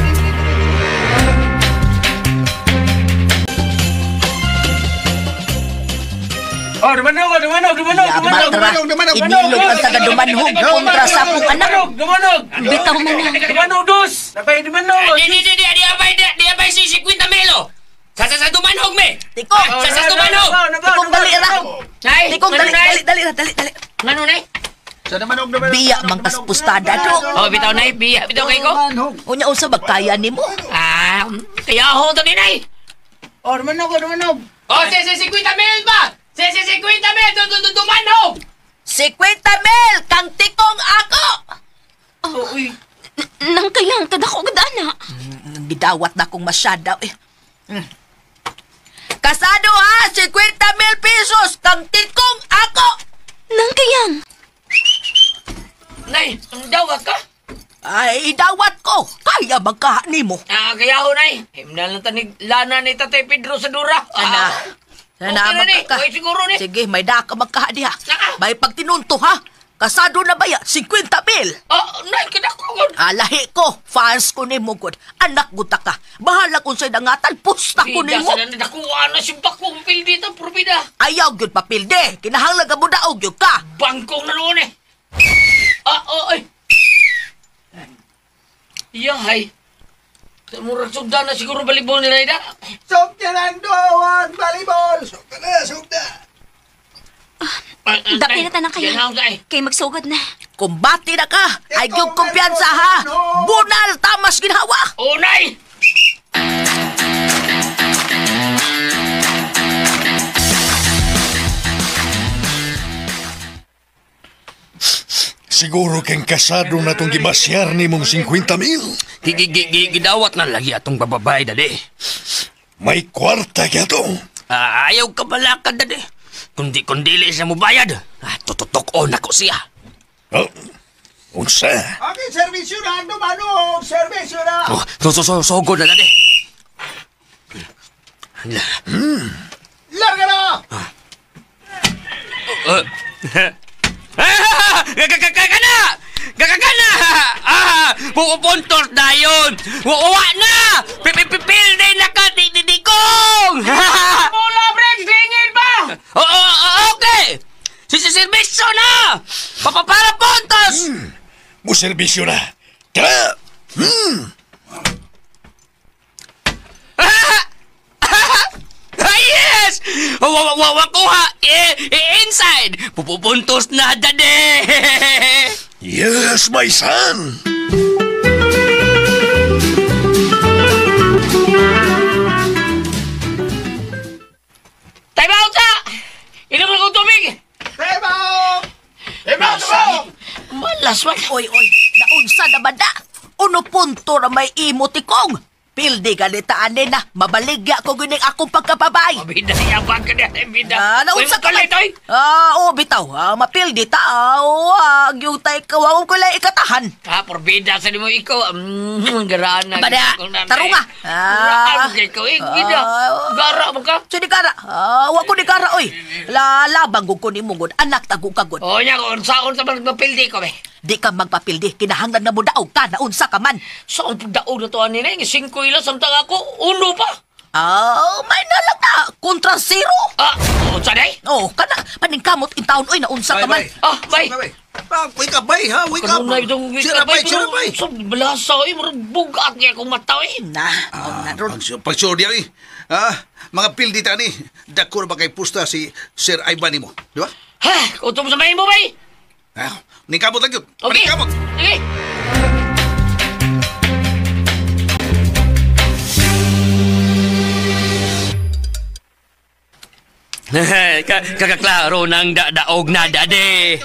Oh, dumanog, dumanog, dumanog, dumanog, Yamatra, inilog ang taga-dumanhog kontra sa akong anak. Dumanog, Bitaw manang. dumanog, dos. Napay dumanog. Di, di, di, di, di, abay, di, di, abay, si 50 milo. Sa, sa, sa dumanhog, me. Tikong, Sa, sa dumanhog. Tikong, dali ra. Nay, Tikong, ngano, dali, nay? dali, dali, ra, dali, dali. Ngano, nay? Biya mang kaspustada do. Oh, bitaw, nay, biya, bitaw kay ko. Unya unsa magkaya nimo? Ah, kaya ako to ni, nay. Oh, dumanog, dumanog. Oh, si, si, 50 mil ba? Si, si, 50 mil, du, du, du, dumanhog. 50 mil kang tikong ako. Oh, uy. Nang kayang kadako gud ana. Gidawat na akong masyada eh. Kasado ha, 50 mil pesos kang tikong ako. Nang kayang. Nay, ang dawat ka? Ay, idawat ko. Kaya magkaha nimo. Ah, kaya ho, nay. Himna lang tanig lana ni Tatay Pedro sa Dura. Sana. Ah, Sana okay na ni. magkaka. Okay, siguro ni. Sige, may daka magkaha diha. Naka. May pagtinunto ha. Kasado na ba ya? 50 mil. Ah, nay, kadako ko. Alahi ko, fans ko nimo gud. Anak guta ka. Bahala kung sa'y dangatan, pusta ko Bida nimo. sa na nakuha na si Bakong pildi ta, probida. Ayaw gyud papilde. Kinahanglan ka mo daog gyud ka. Bangkong na noon eh. Ah, oh, ay. Yahay. Sa murag sugdan na siguro balibol ni Raida. Sugda na, sugda! Dapit na tanang kayang. Yan ay. Kay magsugod na. Kumbati na ka. Ay gyud kumpiyansa ha. Bunal tamas ginhawa. Oh, nay! Siguro kang kasado na itong gibasyar ni mong 50 mil. Gidawat na lagi atong bababay, dali. May kwarta kaya to. Ah, ayaw ka balakad, dali. Kundi kundili siya mo bayad. Ah, tututok-on ako siya. Oh, unsa? Okay, servisyo na, dumanog! Servisyo na! Oh, so, so, so, sugod na, dali. Larga na! Gagagagana! Gagagana! Ah! Pupuntos na yun! Wa na! Pipipipilde na ka, didikong! Bola, Briggs, lingin ba? Oo, okay! Sisiservisyo na! Papapara puntos! Muserbisyo na. Tara! Ah, yes! Wawakuha! Inside! Pupupuntos na, dade! Yes, my son! Time out sa! Inom na kong tubig! Time out! Time out! Time out! Malas man! Oy, oy, naunsa na ba da? Uno punto na may imo tikong. Pildi ganita ani na, mabaligya ko gining akong pagkapabay. Bida, yabang ka na, bida. Ah, naunsa ka man? man? Toy. Ah, oo, bitaw. Ah, mapildi ta. Ah, oo, ah, gyutay ka. Wa ko lang ikatahan. Ha, porbida sa nimo ikaw. Garaan na. Bada, tarunga. Ah, Garaan ka eh, bida. Ah. Gara mo ka. So, di kara. Ah, wa ko di kara, oy. Lalabang ko ni mungod. Anak tagong kagod. O nya, kung saan sa magpapildi ko, be. Di ka magpapildi. Kinahanglan na mo daog ka. Naunsa ka man. Saan pagdaog na to, ani na? Yung 5 ila, samtang ako, uno pa. Ah, may nalang na. Kontra zero. Ah, o, sanay? Oh, kana. Paningkamot in taon, oy. Naunsa ka man. Ah, bay. Bay! Ah, wake up, bay, ha? Wake up. Kanunay itong wake Sira, up, bay, bay, sira, pero bay. Sa balasa, eh, murag bugat niya akong mata, eh. Na, Pag-sure diya, eh. Ah, mga pildi tani. Dako ba kay pusta si Sir Ivan nimo, di ba? Ha, kutob sa mahimo, bay. Ah, ningkamot lang yun. Okay. Ningkamot. Sige. Kakaklaro ng dadaog na dade.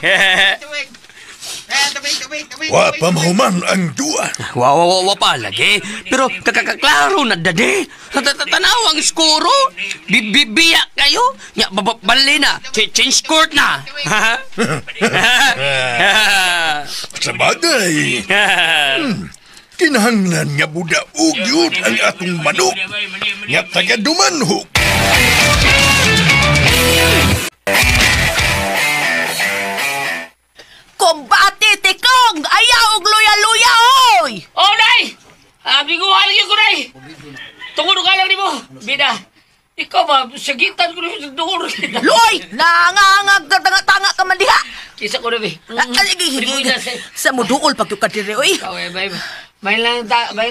Wa pa mahuman ang duwa. Wa wa wa, wa pa lagi. Pero kakaklaro na dade. Tanaw ang skoro. Bibiya kayo. Nya bali na. Change court na. Sa bagay. Kinahanglan nga budaog yun ang atong manok. Nga taga Dumanhok. Kumbate, tikong! Ayaw og luya-luya, oy! Oh, day! Abiguhan lagi ko, day! Tungod ka lang nimo, bida. Ikaw ba, sagitan ko sa duhor. Loy! Nangangag tanga-tanga ka man diha! Kisa ko na, be. Sa muduol pag yung kadiri, oy! Okay, may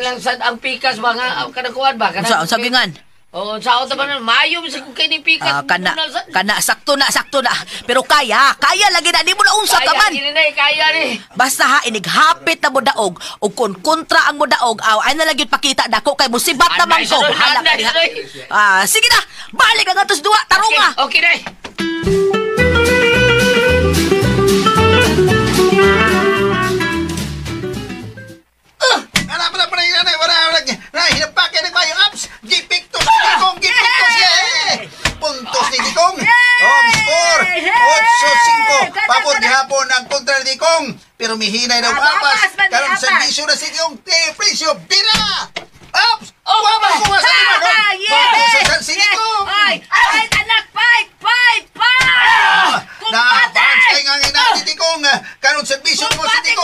lang sad ang pikas ba nga, kanang kuwan ba? Sa sagingan? Oo, sa ako taman, maayo sa kung kay ni pikas. Kana, kana, sakto na, sakto na. Pero kaya, kaya lagi na, di mo na unsa ka man. Kaya, kini kaya ni. Basta ha, inighapit na mo daog, o kung kontra ang mo daog, aw, ay na lang yun pakita dako kay musibat na man ko. Bahala ka diha. Sige na, balik ang atos duwa, tarong nga. Okay, okay, Puntos ni Dikong. Home score 8-5. Pabor gihapon ang kontra ni Dikong. Pero mihinay na apas. Karon serbisyo na si Dikong. Presyo bira. Ups! Oh, Wala ko sa lima. Yes! Si Dikong. Ay, ay, anak, fight, fight, fight! Kumbate! Na, nga nga ni Dikong. Karon serbisyo mo si Dikong.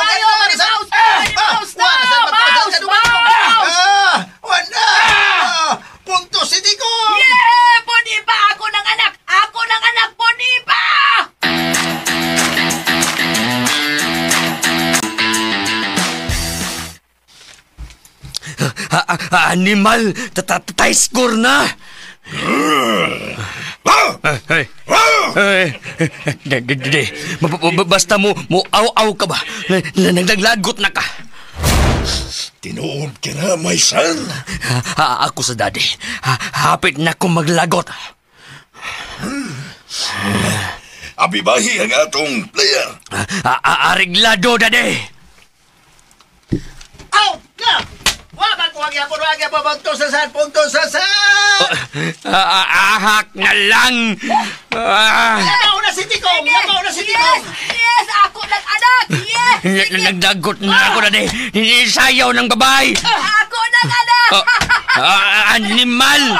Wala. Puntos si Dikong. Yeah! Puniba! Ako ng anak! Ako ng anak! Puniba! Animal! Tatay score na! Hey! Hey! Basta mo aw-aw ka ba? Naglagot na ka. Tinuod ka na, my son. Ako sa daddy. Hapit na akong maglagot. Abibahi ang atong player. Ariglado, daddy. Out na! Wag ko ang yapon, wag yapon, punto sa san, punto sa san! Ahak na lang! Lamaw na si Tikong! Lamaw na si Tikong! Yes! Ako ng anak! Yes! Nagdagot na ako, daddy. Sayaw ng babae! Ako ng anak! Animal!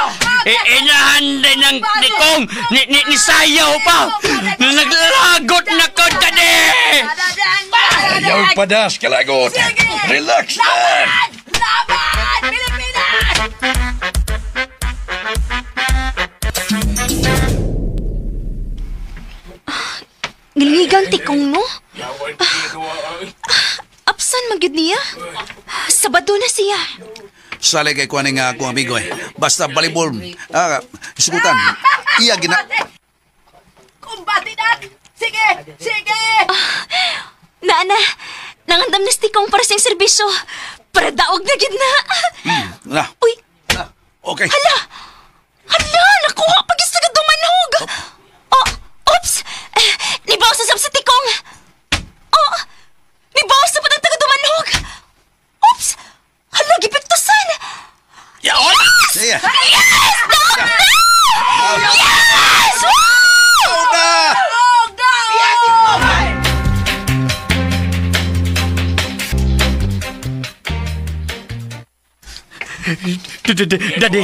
Inahan din ng Tikong! Ni sayaw pa! Naglagot na ko, daddy! Ayaw padas, kalagot! Relax na! Laban! Pilipinas! Giligang tikong, no? Absan magyud niya. Sabado na siya. Sali kay kuha nga akong amigo eh. Basta volleyball. Isukutan. Iya gina... Kumbati na! Sige! Sige! Naana, nangandam na si tikong para sa serbisyo. Para daog na gid na. Na. Uy. Na. Okay. Hala! Hala! Nakuha pag isa ka dumanhog! Oh! Oops! Nibaw sa sab sa tikong! Oh! Nibaw sa patang taga dumanhog! Oops! Hala, gipiktusan! Yaon! Yes! Yes! Daog na! Yes! Woo! Daog na! Daog na! Daddy,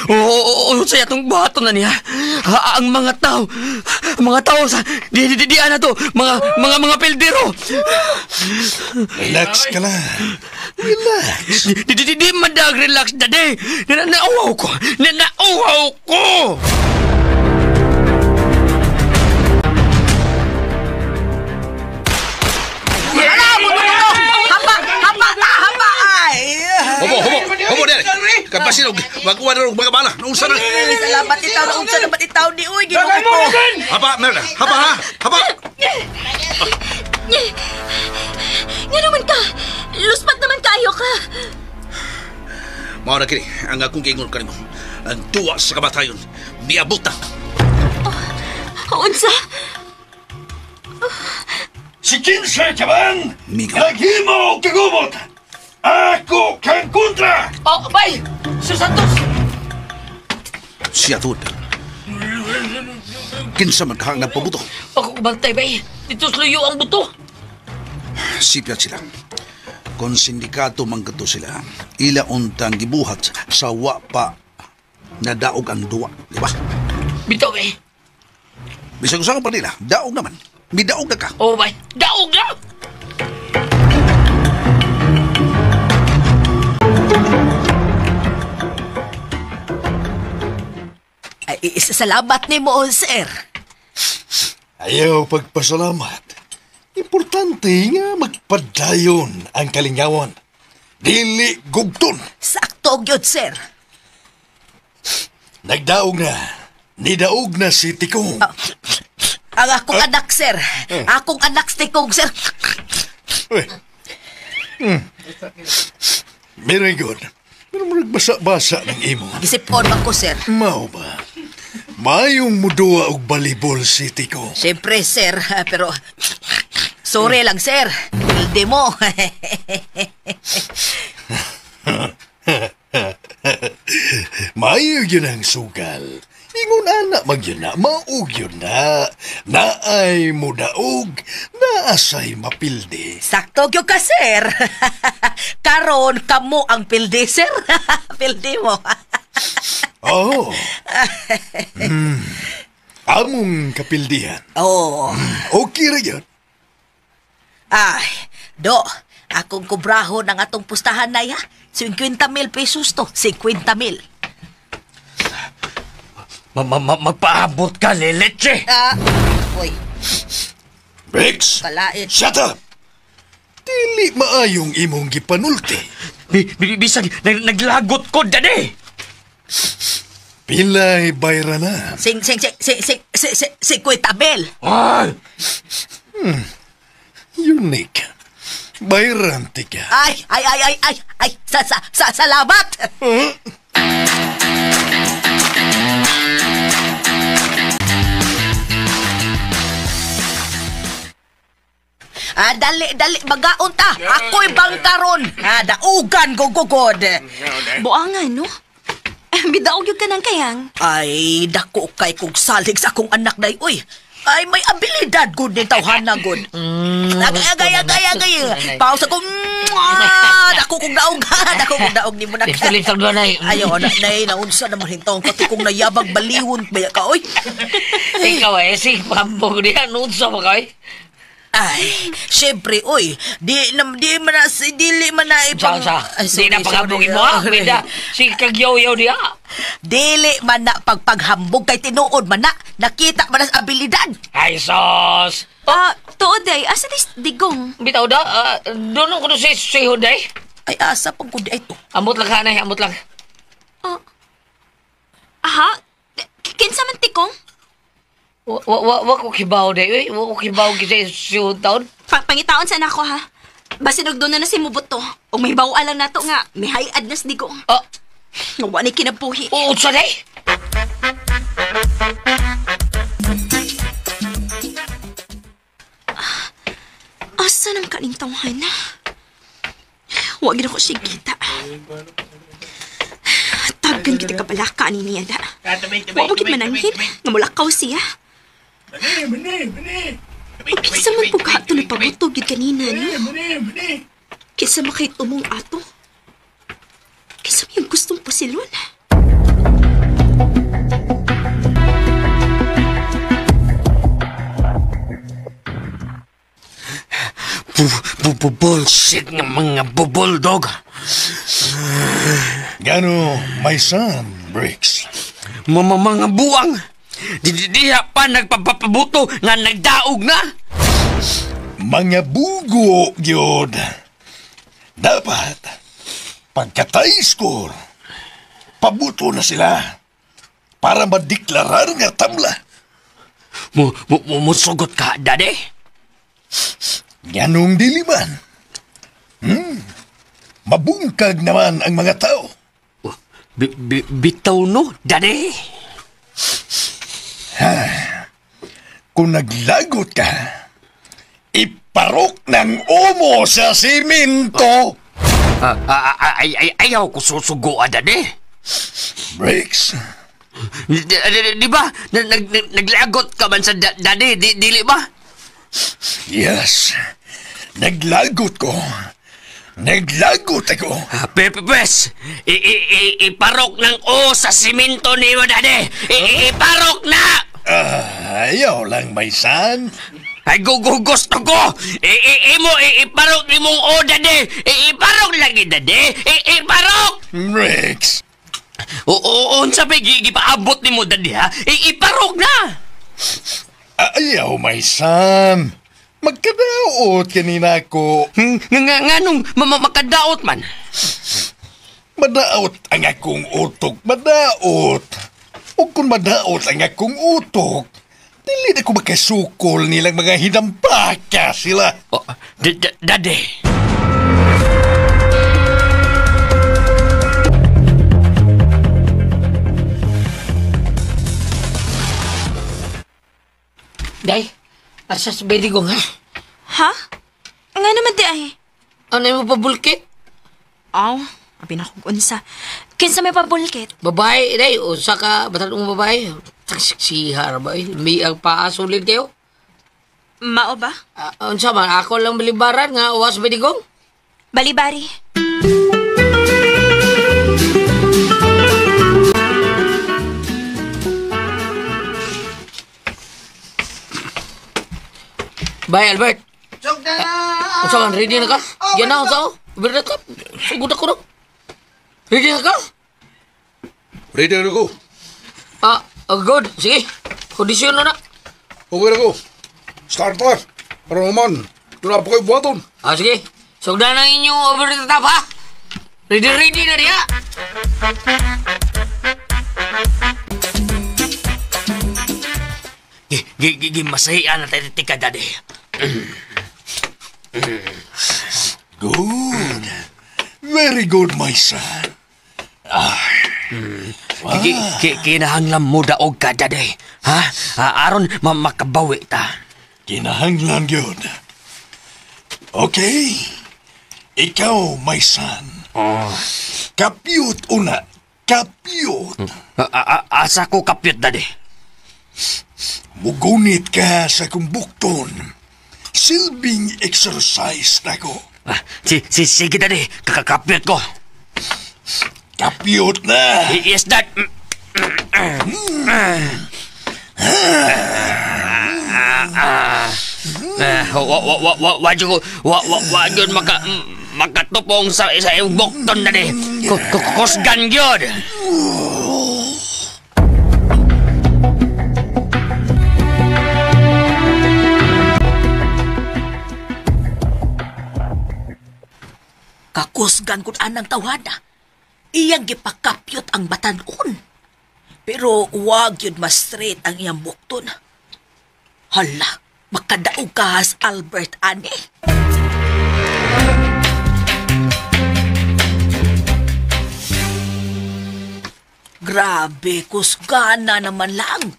oo, sa atong buhaton na niya. Ang mga tao, sa di na to, mga pildero. Relax ka lang. Relax. Di madag relax, Daddy. Nauwaw ko. Nauwaw ko. Kapasinog, wag na mga bala. Naunsa na. Salamat itaw, naunsa naman itaw ni uy, Ginoo ko. Hapa, Merda. Hapa ha. Hapa. Nga naman ka! Luspat naman kayo ka! Mao na kini ang akong giingon kanimo. Ang tuwa sa kamatayon miabot na. Unsa? Si kinsa ka man? Migo. Naghimo og kagubot! Ako kang kontra! Oh, bay! Sir Santos! Siya tuod. Kinsa man ka ang nagpabuto? Ako kubantay, bay. Dito luyo ang buto. Sipyat sila. Kung sindikato man kato sila, ila untang gibuhat sa wa pa nadaog ang duwa, di ba? Bitaw, bay. Bisag usa pa nila, daog naman. Midaog na ka. Oh, bay. Daog na! Ay, salamat ni mo, sir. Ayaw pagpasalamat. Importante nga magpadayon ang kalingawan. Dili gugton. Sakto gyud, sir. Nagdaog na. Nidaog na si Tikong. Ang akong anak, sir. Akong anak si Tikong, sir. Uy. Very good. Pero basa-basa ng imo. Gisipon man ko, sir. Mao ba? Mayong muduwa og balibol si Tikong. Siyempre, sir. Pero, sorry lang, sir. Hindi mo. Mayo yun ang sugal. Ingon ana magyun na, maug yun na. Naay mudaog, naasay mapildi. Sakto gyud ka, sir. Karon kamo ang pildi, sir. Pildi mo. Oh. Among kapildihan. Oh. Okay ra yun. Ay, do. Akong kubrahon ang atong pustahan na ya. 50,000 pesos to. 50,000. Magpaabot ka, Leleche! Ah, uy, Briggs, kalait. shut up! Dili maayong imong gipanulti. Bisag, naglagot ko, dani! Pilay bayra na. Sing, sing, sing, sing, sing, sing, sing, 50,000. Ay! Unique. Bayrante ka. Ay, ay, ay, ay, ay, ay, sa, sa, sa, salamat! Ah, dali, dali, magaon ta. Ako'y bangkaron. Ah, daugan, gugugod. Buangan, no? Bidaog yun ka ng kayang. Ay, dako kay kung salig sa akong anak day, uy. Ay, may abilidad gud ni tawhana gud. Agay, agay, agay, agay. Pausa ko. Dako kong daog. Dako kong daog ni mo na. Lips-lips ang doon ay. Ayaw, na, nay, naunsa naman hintong pati kong nayabag baliwon baya ka, oy. Ikaw eh, si Pambog niya, nunsa mo ka eh. Ay, syempre, oy, di na di man na si dili man na ipang Sa, sa, Ay, di na sorry, pangambugin sorry. mo ha. Bida, si kagyaw-yaw diya. Dili man na pagpaghambog kay tinuod man na nakita man na sa abilidad. Ay, sos! Ah, tuod ay, asa dis digong? Bitaw da, doon ko si si Hunday. Ay asa pang kundi ay to. Amot lang ka, nay, amot lang. Aha? Kinsa man tikong? Wa ko kibaw day, uy. Wa ko kibaw kasi si Huntaon. Pangitaon sa nako ha. Basin og doon na si mubuto. Og may bawa lang nato nga, may hayad na sa digong. Ah, Nga wa ni kinabuhi. oo, sa day. Asa nang kaning tawhan na? Wa gid ako siya kita. Tagan kita kabalaka ani niya da. Wa mo gid mananhin nga mulakaw siya. O kinsa man po ka ato nagpabuto gid kanina no? Kinsa man kay tumong ato? Kinsa may gustong pasilon? Bullshit nga mga bubuldog. Gano, my son, Briggs. Mga buang. Diha pa nagpapabuto nga nagdaog na. Mga bugo, gyud. Dapat, pagkatay score, Pabuto na sila para madeklarar nga tabla. Musugot ka, Daddy? Nganong dili man? Mabungkag naman ang mga tao. Bitaw no, Daddy? Ha, kung naglagot ka, iparok ng umo sa simento. Ayaw ko susugoan, Daddy. Breaks. Di ba? Naglagot ka man sa Daddy, dili ba? Yes. Naglagot ko. Naglagot ako. Pwes, iparok ng O sa simento niyo, Daddy. Iparok na! Ayaw lang, may san. Ay, gugusto ko! Imo, iparok imong O, Daddy! Iparok lagi, Daddy! Iparok! Rex! Oo, unsa pa gipaabot nimo, Daddy, ha? Iparok na! Ayaw, may san. Magkadaot kanina ko. Nganong makadaot man? Madaot ang akong utok. Madaot. O kung madaot ang akong utok, dili na ko makasukol nilang mga hinampaka sila. Oh, Daddy. Day, asa sa Digong, ha? Ha? Nga naman di ay. Ano yung pabulkit? Aw, abi na kong unsa. Kinsa may pabulkit? Babae, day. Usa ka, batan mong babae. Siha ba eh. May ang paasulin kayo. Mao ba? Unsa man, ako lang balibaran nga uwas ba Digong? Balibari. Bye, Albert. Sugda na! Unsa man, ready na ka? Yan na, unsa o? Ready na ka? Sugod ako na. Ready na ka? Ready na ko. Good. Sige. Kondisyon na na. Okay na ko. Start na. Para naman, doon na po kayo buhaton. Sige. Sugda na inyong over the top, ha? Ready, ready na diya. Gimasahian na tayo tika, Daddy. Good. Very good, my son. Kinahanglan mo daog ka, Daddy. Ha? Aron makabawi ta. Kinahanglan yun. Okay. Ikaw, my son. Oh. Kapyut una. Kapyut. Asa ko kapyut, Daddy? Mugunit ka sa kumbukton. Silbing exercise na ko. Sige, Daddy. Kakapyut ko. Kapyut na. Yes, Dad. Wajud makatupong sa iyong bukton, Daddy. Kusgan yun. Kakusgan kun anang tawhana. Iyang gipakapyot ang batanon. Pero wag yun mas straight ang iyang bukton. Hala, makadaog kahas Albert ani. Grabe, kusgana naman lang.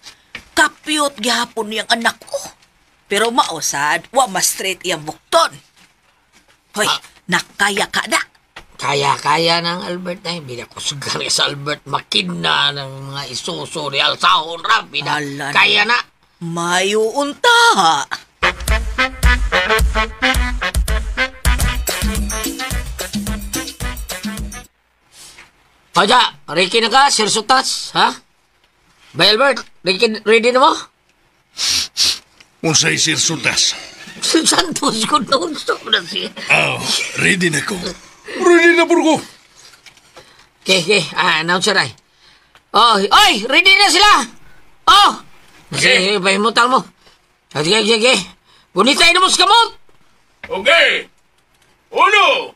Kapyot gihapon niyang anak ko. Pero mausad, wa mas straight iyang bukton. Hoy, nakaya ka na. Kaya-kaya ng Albert na. Hindi ako sugar sa Albert. Makina ng mga isuso ni Alsahon Rapida. Kaya na. Mayo unta. Oja, ready na ka, Sir Sutas, ha? Bay Albert, ready na mo? Unsay Sir Sutas? Santos ko noon na siya. Oh, ready na ko. Ready na po ko. Okay. Announcer ay. Oh, oy, ready na sila. Oh. Sige, pahimutang mo. Sige. Bunitay na mo sa kamot. Okay. 1,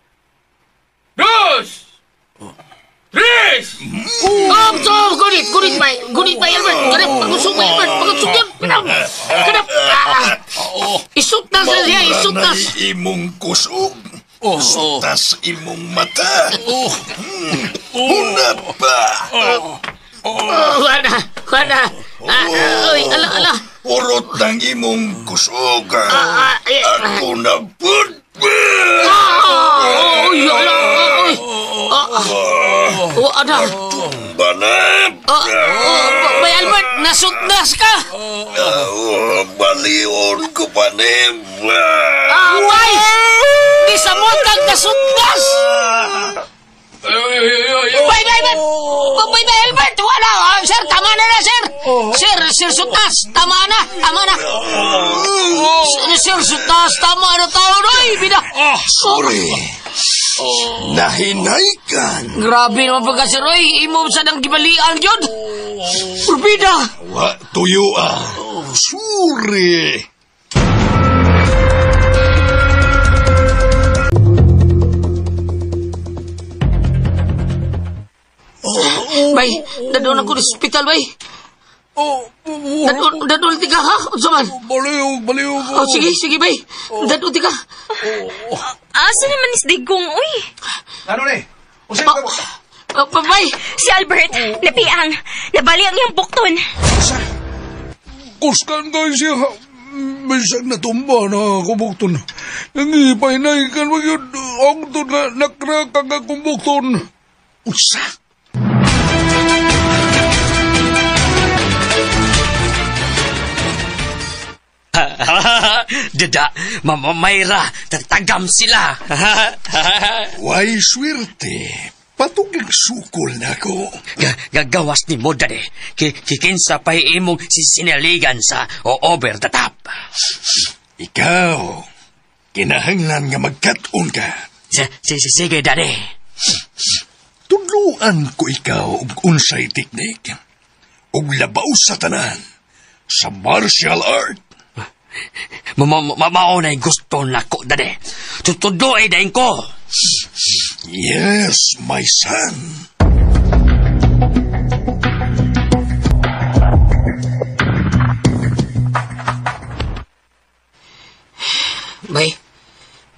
2, Tres! Oh, gunit, bay. Gunit, bay, Albert. Ganap, pagusog, bay, Albert. Pagusog yun. Ganap, ganap. Isutnas na siya, isutnas. Maranay imong kusog. Sutas imong mata. Una pa. Wala, wala. Uy, ala, ala. Urot ng imong kusog. Ako na pud. Uy, ala, uy. Oh, ana. Banap. Bay Albert, nasutnas ka. Balion ko pa nim. Bay! Di sa motang nasutnas! Bay, bay, bay! Bay, bay, Albert! Wala! Sir, tama na na, sir! Sir, Sir Sutnas! Tama na! Tama na! Sir Sutnas! Tama na tao! Ay, bida! Sorry. Nahinaykan. Grabe naman pagka, sir. Oy, imo sa nang gibalian yun! Urbida! Wa tuyo ah. Sorry. Bay, dadon ako sa ospital, bay. Dadon tika, ha? Unsa man? Baliw, baliw. Oh, sige, sige, bay. Dadon tika. Asa naman is Digong, uy? Ano ni? Usay ka mo. Bay! Si Albert, napiang. Nabali ang iyang bukton. Kuskan kayo siya. Bisag natumba na kubukton. Nangipahinay kan wag yun. Ang to na nakrakang kubukton. Unsa? Dada, mamamayra, tatagam sila. Way swerte. Patugig sukol na ko. Gagawas ni mo, dade. Kikinsa pa'y imong sisinaligan sa o over the top. Ikaw, kinahanglan nga magkat-on ka. Sige, dade. Tudluan ko ikaw og unsay teknik. Og labaw sa tanan sa martial art. Mamaunay gusto na ko, dade. Tutudoy dahin ko. Yes, my son. Bay,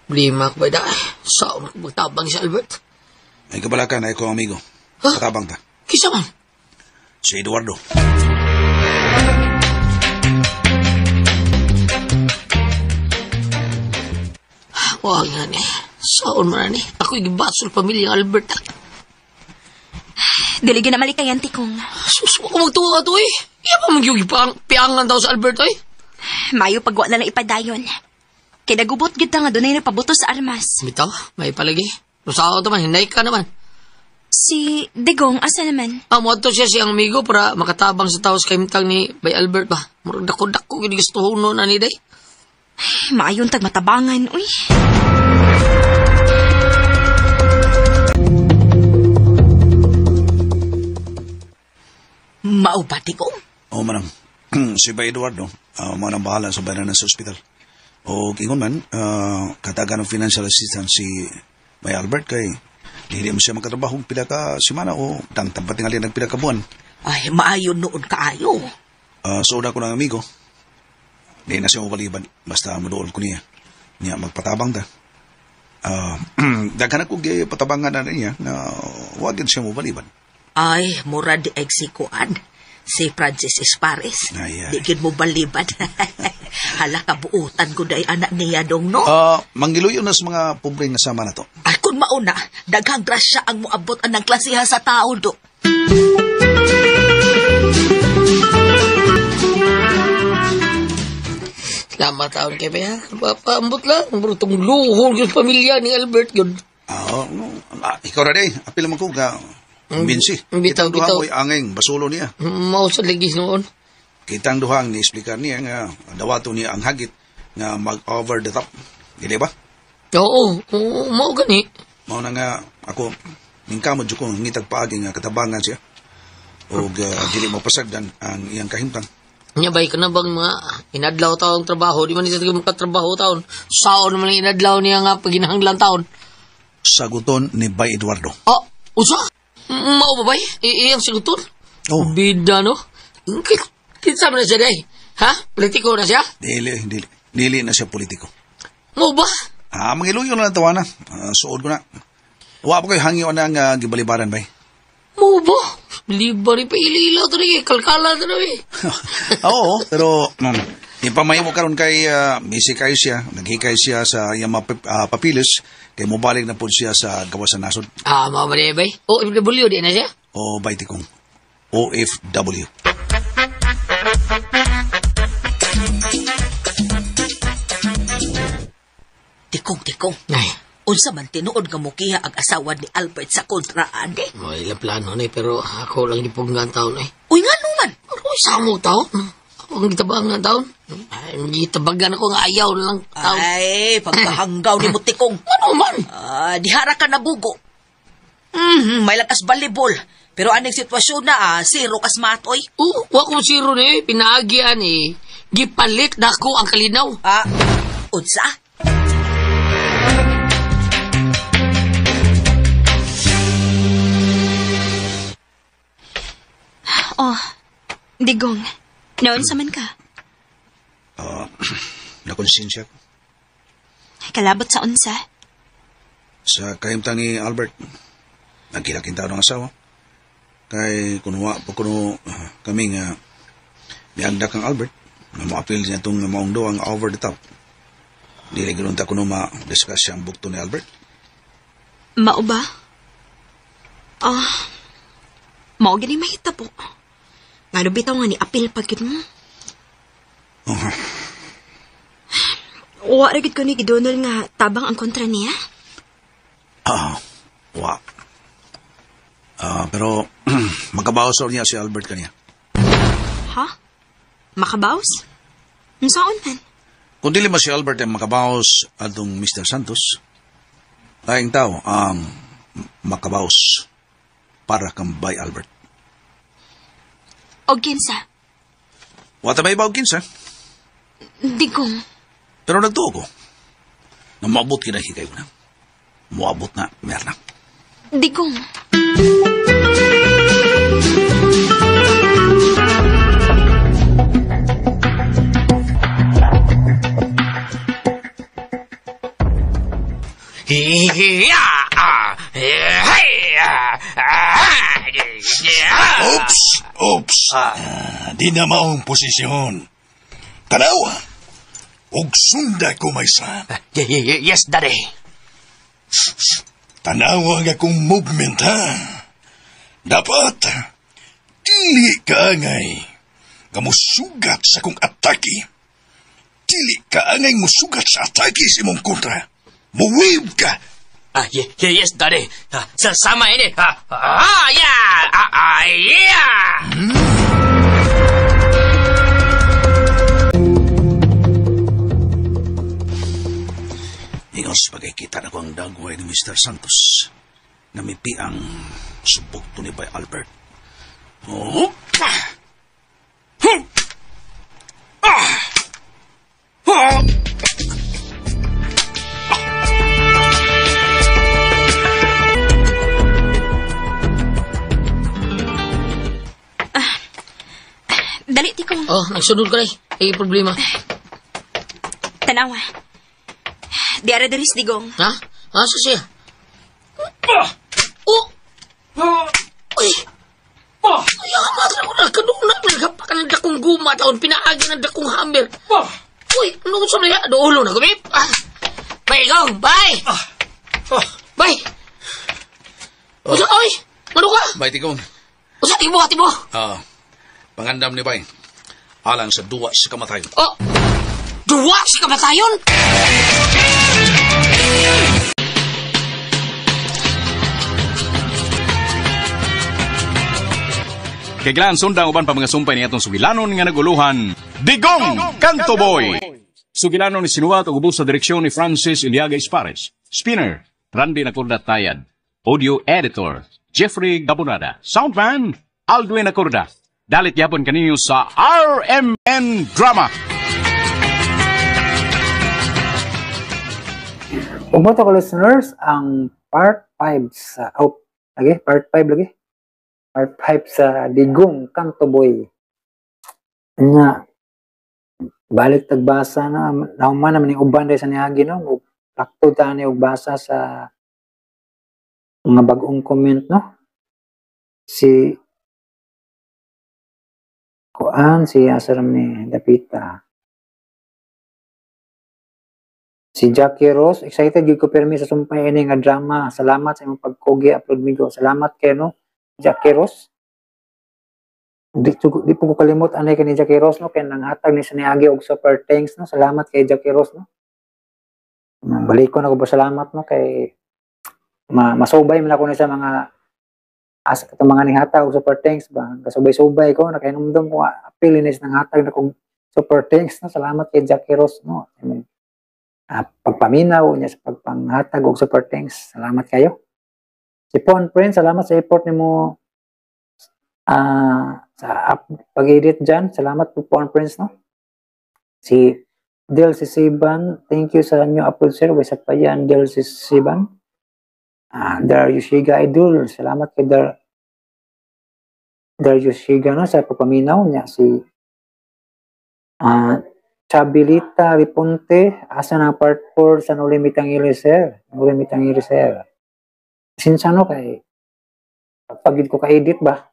blima ko ba da? Saan ko magtabang si Albert? Ay kabalakan na ikaw, amigo. Huh? Patabang ta. Kisa man? Si Eduardo. Wag nga ni. Saan man ni? Ako'y gibasol pamilya Albert. Dili na malikayan, Tikong. Sus, wag ko magtuwa ka to eh. Iya pa magyugi piangan daw sa Albert eh. Mayo pagwa na lang ipadayon. Kaya nagubot gid ta nga dunay nagpabuto sa armas. Bitaw, may palagi. Usawa to man, hinay ka naman. Si Digong, asa naman? Muadto siya siyang amigo para makatabang sa taos kahimtang ni Bay Albert ba. Murag dako-dako gid gusto no na ni day. Maayon tag matabangan, uy. Mao ba, Digong? Oo, manang. Si Bay Eduardo, mo nang bahala sa bayaran sa ospital. O ingon man, katagan ng financial assistance si Bay Albert kay hindi mo siya makatrabaho pila ka semana o tangtang patingali ng pila ka buwan. Ay, maayo noon kaayo. So una ko ng amigo, di na siya mabaliban, basta maduol ko niya. Niya magpatabang ta. Daghan ako patabangan na niya na wag din siya mabaliban. Ay, mura di ay si Kuan. Si Francis Espares. Ay, ay. Di gid mo baliban. Hala, kabuutan ko day anak niya dong, no? Manggiluyo na sa mga pobre nga sama na to. Ay, kung mauna, daghang grasya ang moabot anang klasiha sa tao do. Salamat taon kay Bea. Paambot lang. Brutong luhol yung pamilya ni Albert yun. No. Ikaw ra day. Apil man ko ka. Kumbinsi. Bitaw, Kitang duha bitaw. mo'y angeng basulo niya. Mao sa ligis noon. Kitang duha ang ni-explicar niya nga dawato niya ang hagit nga mag-over the top. Dili ba? Oo, oo, mao gani. Mao na nga ako ningkamot jud ko ngitag paagi nga katabangan siya. Og dili mapasagdan ang iyang kahimtang. Nya bay ka na bang mga inadlaw taong trabaho, di man siya makatrabaho taon. Saon naman ang inadlaw niya nga paginahanglan taon. Saguton ni Bay Eduardo. Oh, usa? Mao ba bay? Iyang siguton? Oh. Bida, no? Kinsa man na siya day? Ha? Politiko na siya? Dili na siya politiko. Mao ba? Ah, mangiluyo na lang tawa na. Suod ko na. Wa pa kayo hangyo na ang gibalibaran bay. Mao ba? Libar pa ililaw to rin. Kalkala to rin. Oo, pero ipamayo mo karon kay busy kayo siya, naghikay siya sa iyang papilis, kay mobalik na po siya sa gawas sa nasod. Ah, mao ba di bay? OFW di na siya? O bay tikong. OFW. Tikong. Ay. Unsa man tinuod nga mukiha ang asawa ni Albert sa kontraan eh? Mo ilang plano ni pero ako lang gipugnan taon eh. Uy nga naman. Uy, samo taon. Ako ang gitabangan taon. Ay, gitabagan ako nga ayaw lang taon. Ay, pagkahanggaw ni mo tikong. Ano man? Dihara ka na bugo. May lakas balibol. Pero aning sitwasyon na zero kas matoy. Oo, wa ko zero ni pinaagian eh. Gipalit na ko ang kalinaw. Ah, unsa? Oh, Digong, naunsa man ka? Nakonsensya ko. Kalabot sa unsa? Sa kahimtang ni Albert, nagkilaking tao ng asawa. Kay kunwa pa kuno kami nga miagda kang Albert, na moapil niya itong maong do ang over the top. Dili ganoon ta kuno ma-discuss siya ang bukto ni Albert. Mao ba? Ah, mao gani mahitabo. Ngano bitaw nga ni apil pag yun mo? Oh. Wa ra gid ko ni gidonol nga tabang ang kontra niya. Ah, wa. Pero makabawas niya si Albert kaniya. Ha? Makabawas? Unsaon man? Kung dili man si Albert ang makabawas atong Mr. Santos, tayong tao ang makabawas para kang bay Albert. O kinsa? Wata may ibaw kinsa? Digong. Pero nagtuo ko. Na moabot kinahigay ko na. Moabot na, meron na. Digong. Oops! Di na maong posisyon. Tanawa! Og sunda ko may sa. Yes, Daddy. Tanawa ang akong movement, ha? Dapat, dili kaangay nga musugat sa akong atake. Dili kaangay musugat sa atake sa imong kontra. Muwave ka! Yes, Daddy. Sama ini. Yeah! Yeah! Ingos pagkikita na ko ang dagway ni Mr. Santos. Namipi ang subok to ni Bay Albert. Oh! Dali, Tikong. Oh, nagsunod ka rin. Ay, problema. Tanawa. Di ara diris, Digong. Ha? Asa siya? Oh! Uy! Ay, amat ako na kanuna. Naghapakan ng dakong guma taon. Pinaagi ng dakong hammer. Uy, ano ko sa mga? Dulo na gumip. Bye, Digong. Bye! Bye! Usa, oy! Ano ka? Bye, Digong. Usa, timo, timo. Pangandam ni Bay. Alang sa duwa sa kamatayon. Oh! Duwa sa kamatayon? Kay Glan, sundang uban pa mga sumpay ni atong sugilanon nga naguluhan. Digong Kanto Boy! Sugilanon ni sinuwat ug ubos sa direksyon ni Francis Iliaga Espares. Spinner, Randy Nacorda Tayad. Audio Editor, Jeffrey Gabonada. Soundman, Aldwin Nacorda. Dalit yapon kaninyo sa RMN Drama. Ug mo to ka listeners, ang part 5 sa out. Lagi, part 5 lagi. Part 5 sa Digong Kanto Boy. Nya balik tagbasa na, nahuman naman yung uban sa niagi, no? Sakto ta ni og basa sa mga bagong comment, no? Si kuan, si asaram ni Dapita. Si Jackie Rose, excited gyud ko pirmi sa sumpay ini nga drama. Salamat sa imong pagkugi upload, migo. Salamat kay, no, Jackie Rose. Di po ko kalimot anay kani Jackie Rose, no, kay nanghatag ni sa niagi og super thanks, no. Salamat kay Jackie Rose, no. Balik ko na ko ba salamat, no, kay masubay man ako ni sa mga asa katong mga ninghatag og super thanks ba. Kasubay-subay ko nakahinumdum ko apil ni nanghatag na kong super thanks, no. Salamat kay Jackie Rose, no. Pagpaminaw niya sa pagpanghatag og super thanks. Salamat kayo. Si Pon Prince, salamat sa effort nimo sa app pag-edit dyan. Salamat po, Pon Prince, no? Si Del Sisiban, thank you sa new upload, sir. Wasa pa yan, Del Sisiban. Dar Yushiga Idol, salamat kay Dar Yushiga, no, sa pagpaminaw niya. Si Chabilita Riponte, asa na part 4 sa Noli Me Tangere, sir? Noli Me Tangere, sir. Sinsa, no, kay pagid ko ka-edit ba?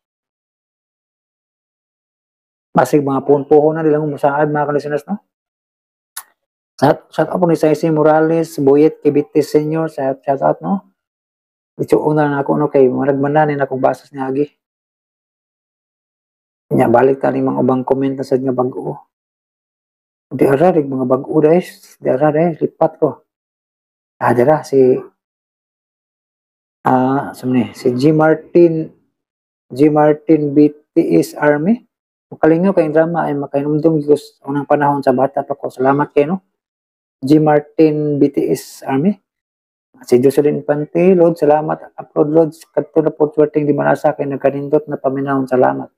Basig mga puhon-puhon na, di lang musaad, mga ka-listeners, no? Shout out po ni Saisi Morales, Boyet Kibite Senior, shout out, no? Ito una na ako, no, kay maragmanan ni akong basas ni Agi. Nya, balik ta ni mga ubang comment na sad nga bag-o. Di ara rig mga bag-o guys, di ara dai lipat ko. Dira si sumni si G Martin, G Martin BTS Army. Makalingaw kay drama ay makahinumdum gyud sa unang panahon sa bata pa ko. Salamat kay, no. G Martin BTS Army. Si Jocelyn Infante, Lord, salamat. Upload, Lods, kadto na po di manasa kay nagkanindot na paminawon, salamat.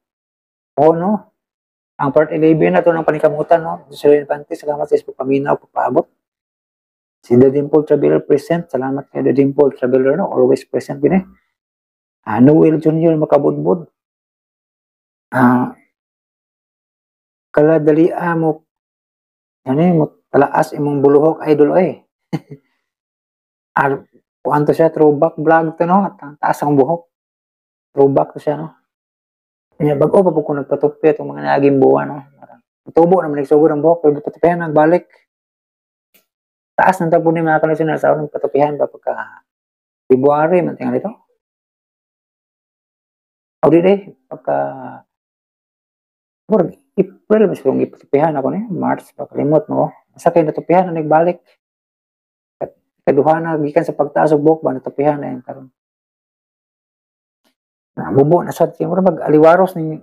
Oo, no? Ang part 11 na to ng panikamutan, no? Jocelyn Infante, salamat sa paminaw, pagpaabot. Si The Dimple Traveler present, salamat kay The Dimple Traveler, no? Always present din eh. Noel Jr. Makabudbud. Kaladalia mo, ano mo, talaas imong buluhok, idol, eh. Kuan to siya, throwback vlog to, no? At ang taas ang buhok. Throwback to siya, no? Kanya, bago pa po ko nagpatupi itong mga naging buwan, no? Tubo naman, nagsugod ang buhok, pero patupihan, nagbalik. Taas ng tabo ni mga kalisunod sa unang patupihan ba pagka February, man tingali ito. O di pagka murag April, mas kung ipatupihan ako ni March, baka limot mo. Basta kayo natupihan na nagbalik. Kaduha na, gikan sa pagtaas og buhok ba, natupihan na yun karon. Nabubo na sad kay murag mag-aliwaros ni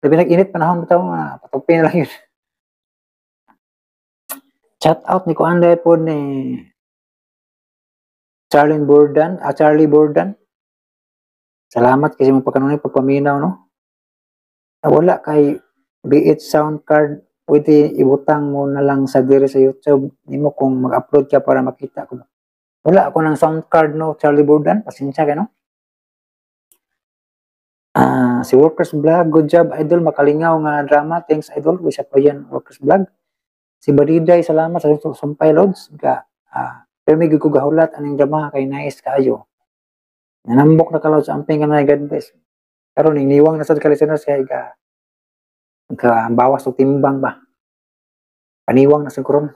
labi nag-init panahon bitaw na patupi na lang yun. Shout out ni Kuan po ni Charlene Bordan, Charlie Bordan. Salamat kasi mong pagkanunay pagpaminaw, no? Wala kay BH sound card, pwede ibutang mo na lang sa diri sa YouTube nimo kung mag-upload ka para makita ko. Wala ako ng sound card, no, Charlie Bordan, pasensya ka, no? Si Workers Vlog, good job, idol, makalingaw nga drama, thanks, idol, wisa pa yan, Workers Vlog. Si Bariday, salamat sa sumpay, Lods. Ga, pero may ko gahulat aning drama kay nice kaayo. Nanambok na ka, Lods, amping ka na, God bless. Pero ning niwang na sad ka listeners kay ga ka bawas og timbang ba. Paniwang na sa kuron.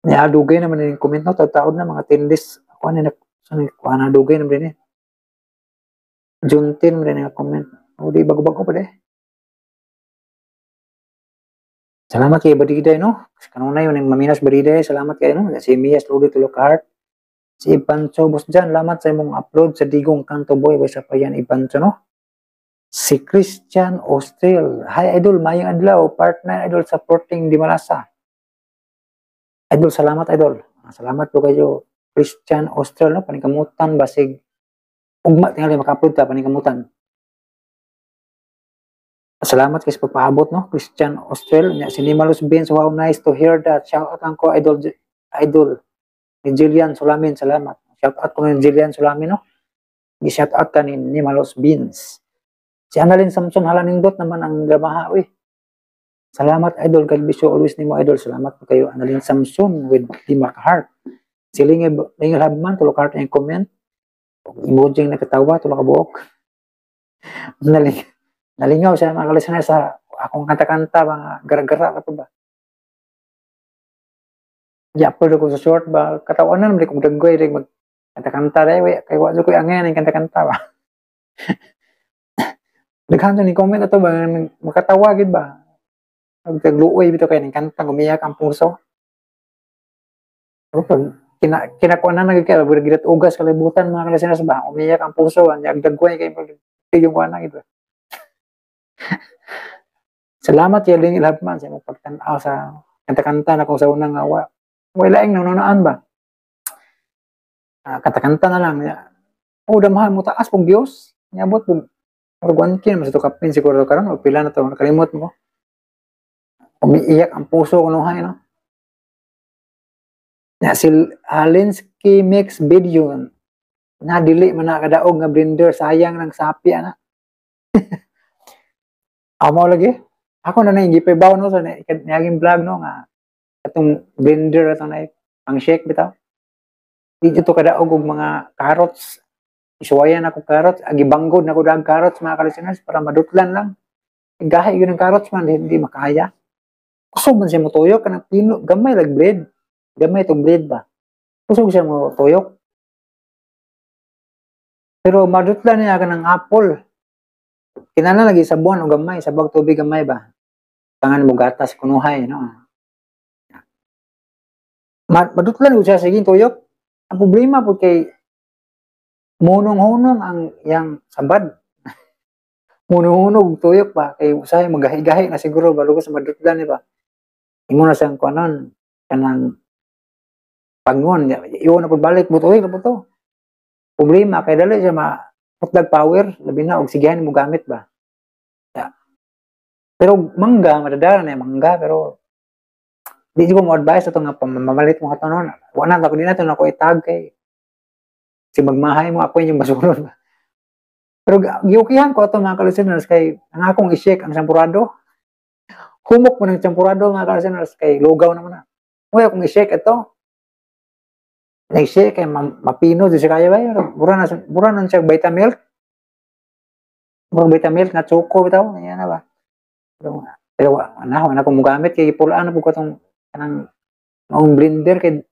Niya dugay naman ning comment, no, taod na mga 10 days. Ako ani na sa ni kuan na dugay naman din eh. June 10 man din nga comment. O di bago-bago pa de. Salamat kay Bariday, no? Kanunay yun, maminas Bariday. Salamat kay, no? Si Mias Lodi Tulok Heart. Si Ipancho, boss dyan, salamat sa imong upload sa Digong Kanto Boy. Wasa pa yan, Ipancho, no? Si Christian Austral. Hi, idol. Mayang adlaw. Partner, idol, supporting Di Malasa. Idol, salamat, idol. Salamat po kayo, Christian Austral, no? Panikamutan, basig. Ugma, tingali, maka-upload ka, panikamutan. Salamat kay sa pagpaabot, no? Christian Austral. Si Nimalus Benz, wow, nice to hear that. Shout out lang ko, idol, idol. Ni Jillian Sulamin, salamat. Shout out ko ni Jillian Sulamin, no? Gi-shout out ka ni Malos Beans. Si Annalyn Samson, hala, nindot naman ang dramaha, uy. Salamat, idol. God bless you always nimo, idol. Salamat po kayo, Annalyn Samson, with lima ka heart. Si Lingel, Lingel Habman, tulo ka heart ang comment. Emoji nga nakatawa, tulo ka buok. Nalingaw siya, mga listener, sa akong kanta-kanta, mga gara-gara ka pa ba. I-upload ko sa short ba, katawanan naman kung daggoy rin mag kanta-kanta rin, kay wa ko angay ng kanta-kanta ba. Daghan ni comment ato ba, makatawa gid ba. Pagtagluoy bitaw kay ning kanta, gumiyak ang puso. Pero pag kinakuha na nagkaya, gidat ugas kalibutan, mga kalistenas ba, umiyak ang puso, ang daggoy kay yung kuha na gitu. Salamat kay Ling Ilhabman sa imong pagtan-aw sa kanta-kanta na kung sa unang awa. Wala laing nanunaan ba? Kanta-kanta na lang. Oh, damahan mo taas pong Diyos. Niabot po. Murag 1K naman sa kapin siguro karon o pila na to, nakalimot mo. Umiiyak ang puso ko nuhay, no? Na si Alinsky Mix Video na dili man na kadaog nga blender, sayang ng sapi ana. Amo lagi. Ako na na gipabaw no sa niaging vlog no nga atong blender atong na pang shake bitaw. Di to kadaog og mga carrots. Isuwayan ako carrots, agi banggod na ko dag carrots, mga ka-listeners, para madutlan lang. Gahi yun ang carrots man, di makaya. Kusog man siya mo tuyok kanang pino, gamay lag blade. Gamay itong blade ba. Kusog siya mo tuyok. Pero madutlan niya kanang apple. Kinahanglan lagi sabuan og gamay, sabag tubig gamay ba. Tangan mo gatas kunuhay, no. Madutlan ko siya sige tuyok. Ang problema po kay munong-hunong ang yang sabad. Munong-hunong tuyok ba kay usahay magahi-gahi na siguro ba sa madutlan ni ba. Imo na siyang kuanon kanang pangon iyon na pud balik mo tuyok na po to. Problema kay dali siya ma putlag power labi na og sigihan mo gamit ba. Ya. Pero mangga madadala na yung mangga, pero di ko mo advise ato nga pamamalit mo katonon. Wala na ako din nato na ko itag kay si magmahay mo ako yung basulon ba. Pero giukihan ko ato, mga ka-listeners, kay ang akong i-shake ang sampurado. Humok mo ng sampurado, mga ka-listeners, kay lugaw naman na. Uy, akong i-shake ito. Nag-shake kay mapino di siya kaya ba? Mura na siya Vitamilk. Mura Vitamilk nga choco bitaw. Ayan na ba? Pero wala na akong mugamit kay pulaan na po ko itong kanang maong blender kay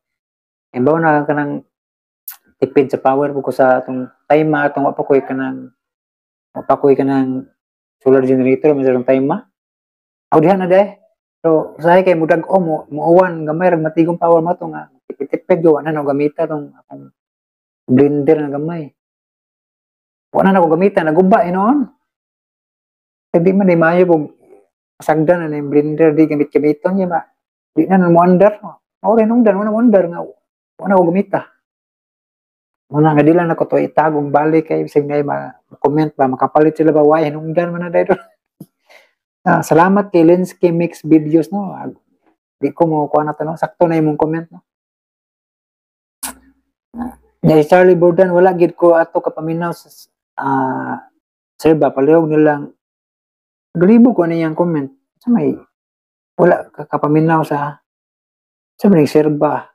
ibaw na kanang tipid sa power po ko sa atong time atong wa pa ko'y kanang wa pa ko'y kanang solar generator man sa atong time. Aw diha na day. So usahay kay mudag o mo muuwan gamay rag matigong power mo to nga tipid-tipid yo, wala na gamita tong akong blender nga gamay. Wala na ako gamita, naguba inoon. Kay di man di maayo pug pasagdan na yung blender di gamit-gamiton niya ba. Di na mo andar. Mao rin nung dan wala mo andar nga wala ko gamita. Muna nga di lang nako to itagong balik kay bisag na ma-comment ba makapalit sila ba why hinungdan man na dahil. Salamat kay Linsky Mix Videos no. Di ko mo kuha na to no. Sakto na imong comment no. Si Charlie Burdan, wala gid ko ato kapaminaw sa sir ba palihog nilang galibo ko niyang comment. Sa may wala ka kapaminaw sa may sir ba.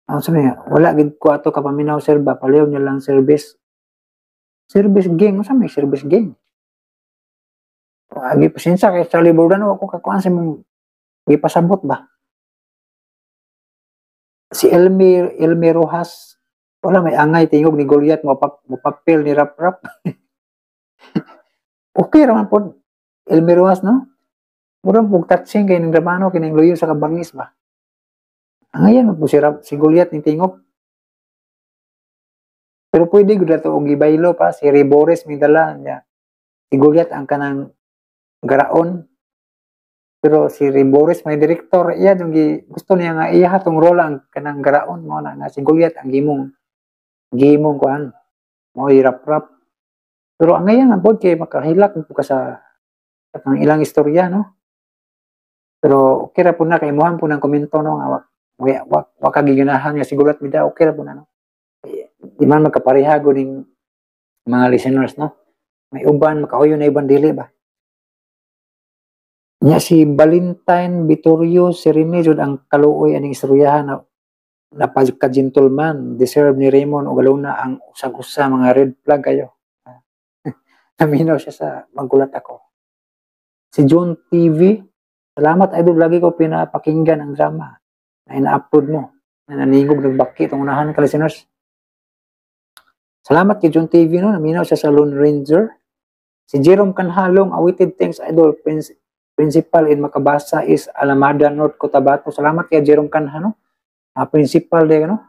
Ang sabi niya, wala gid ko ato kapaminaw, sir ba, palihog nilang service. Service gang, unsa may service gang? Agi pasensya kay Charlie Burdan, wa ko kakuan sa imong gipasabot ba. Si Elmi Rojas, wala may angay tingog ni Goliath mo papel ni Rap Rap. Okay ra man pod Elmi Rojas no. Murag pug touching kay ning Ramano kining luyo sa kabangis ba. Angayan man po si, Rap, si Goliath ning tingog. Pero pwede gud ato og gibaylo pa si Ribores midala niya. Si Goliath ang kanang garaon. Pero si Ribores may direktor iya yung gusto niya nga iya tong role ang kanang garaon mo na nga si Goliath ang gimong gimong kuan mo rap rap. Pero ang ngayon ang pod kay makahilak po ka sa ang ilang istorya no. Pero okay ra po na kay imuhan po ng komento no nga wa wa, wa ka giganahan nga si Goliath mida, okay ra po na no. Di man magkapareha ning Mga listeners, no? May uban makauyo na, uban dili ba. Nya si Valentine Vittorio Serene jud ang kaluoy aning istoryahan na napaka-gentleman, deserve ni Raymond og aluna ang usag-usa, mga red flag kayo. Naminaw siya sa Magulat Ako. Si John TV, "Salamat, idol, lagi ko pinapakinggan ang drama na ina-upload mo." Na naningog nagbaki itong unahan ka listeners. Salamat kay John TV, no, naminaw siya sa Lone Ranger. Si Jerome Canhalong, "Awaited, thanks, idol, principal in Makabasa is Alamada, North Cotabato." Salamat kay Jerome Canha, no? Principal de no?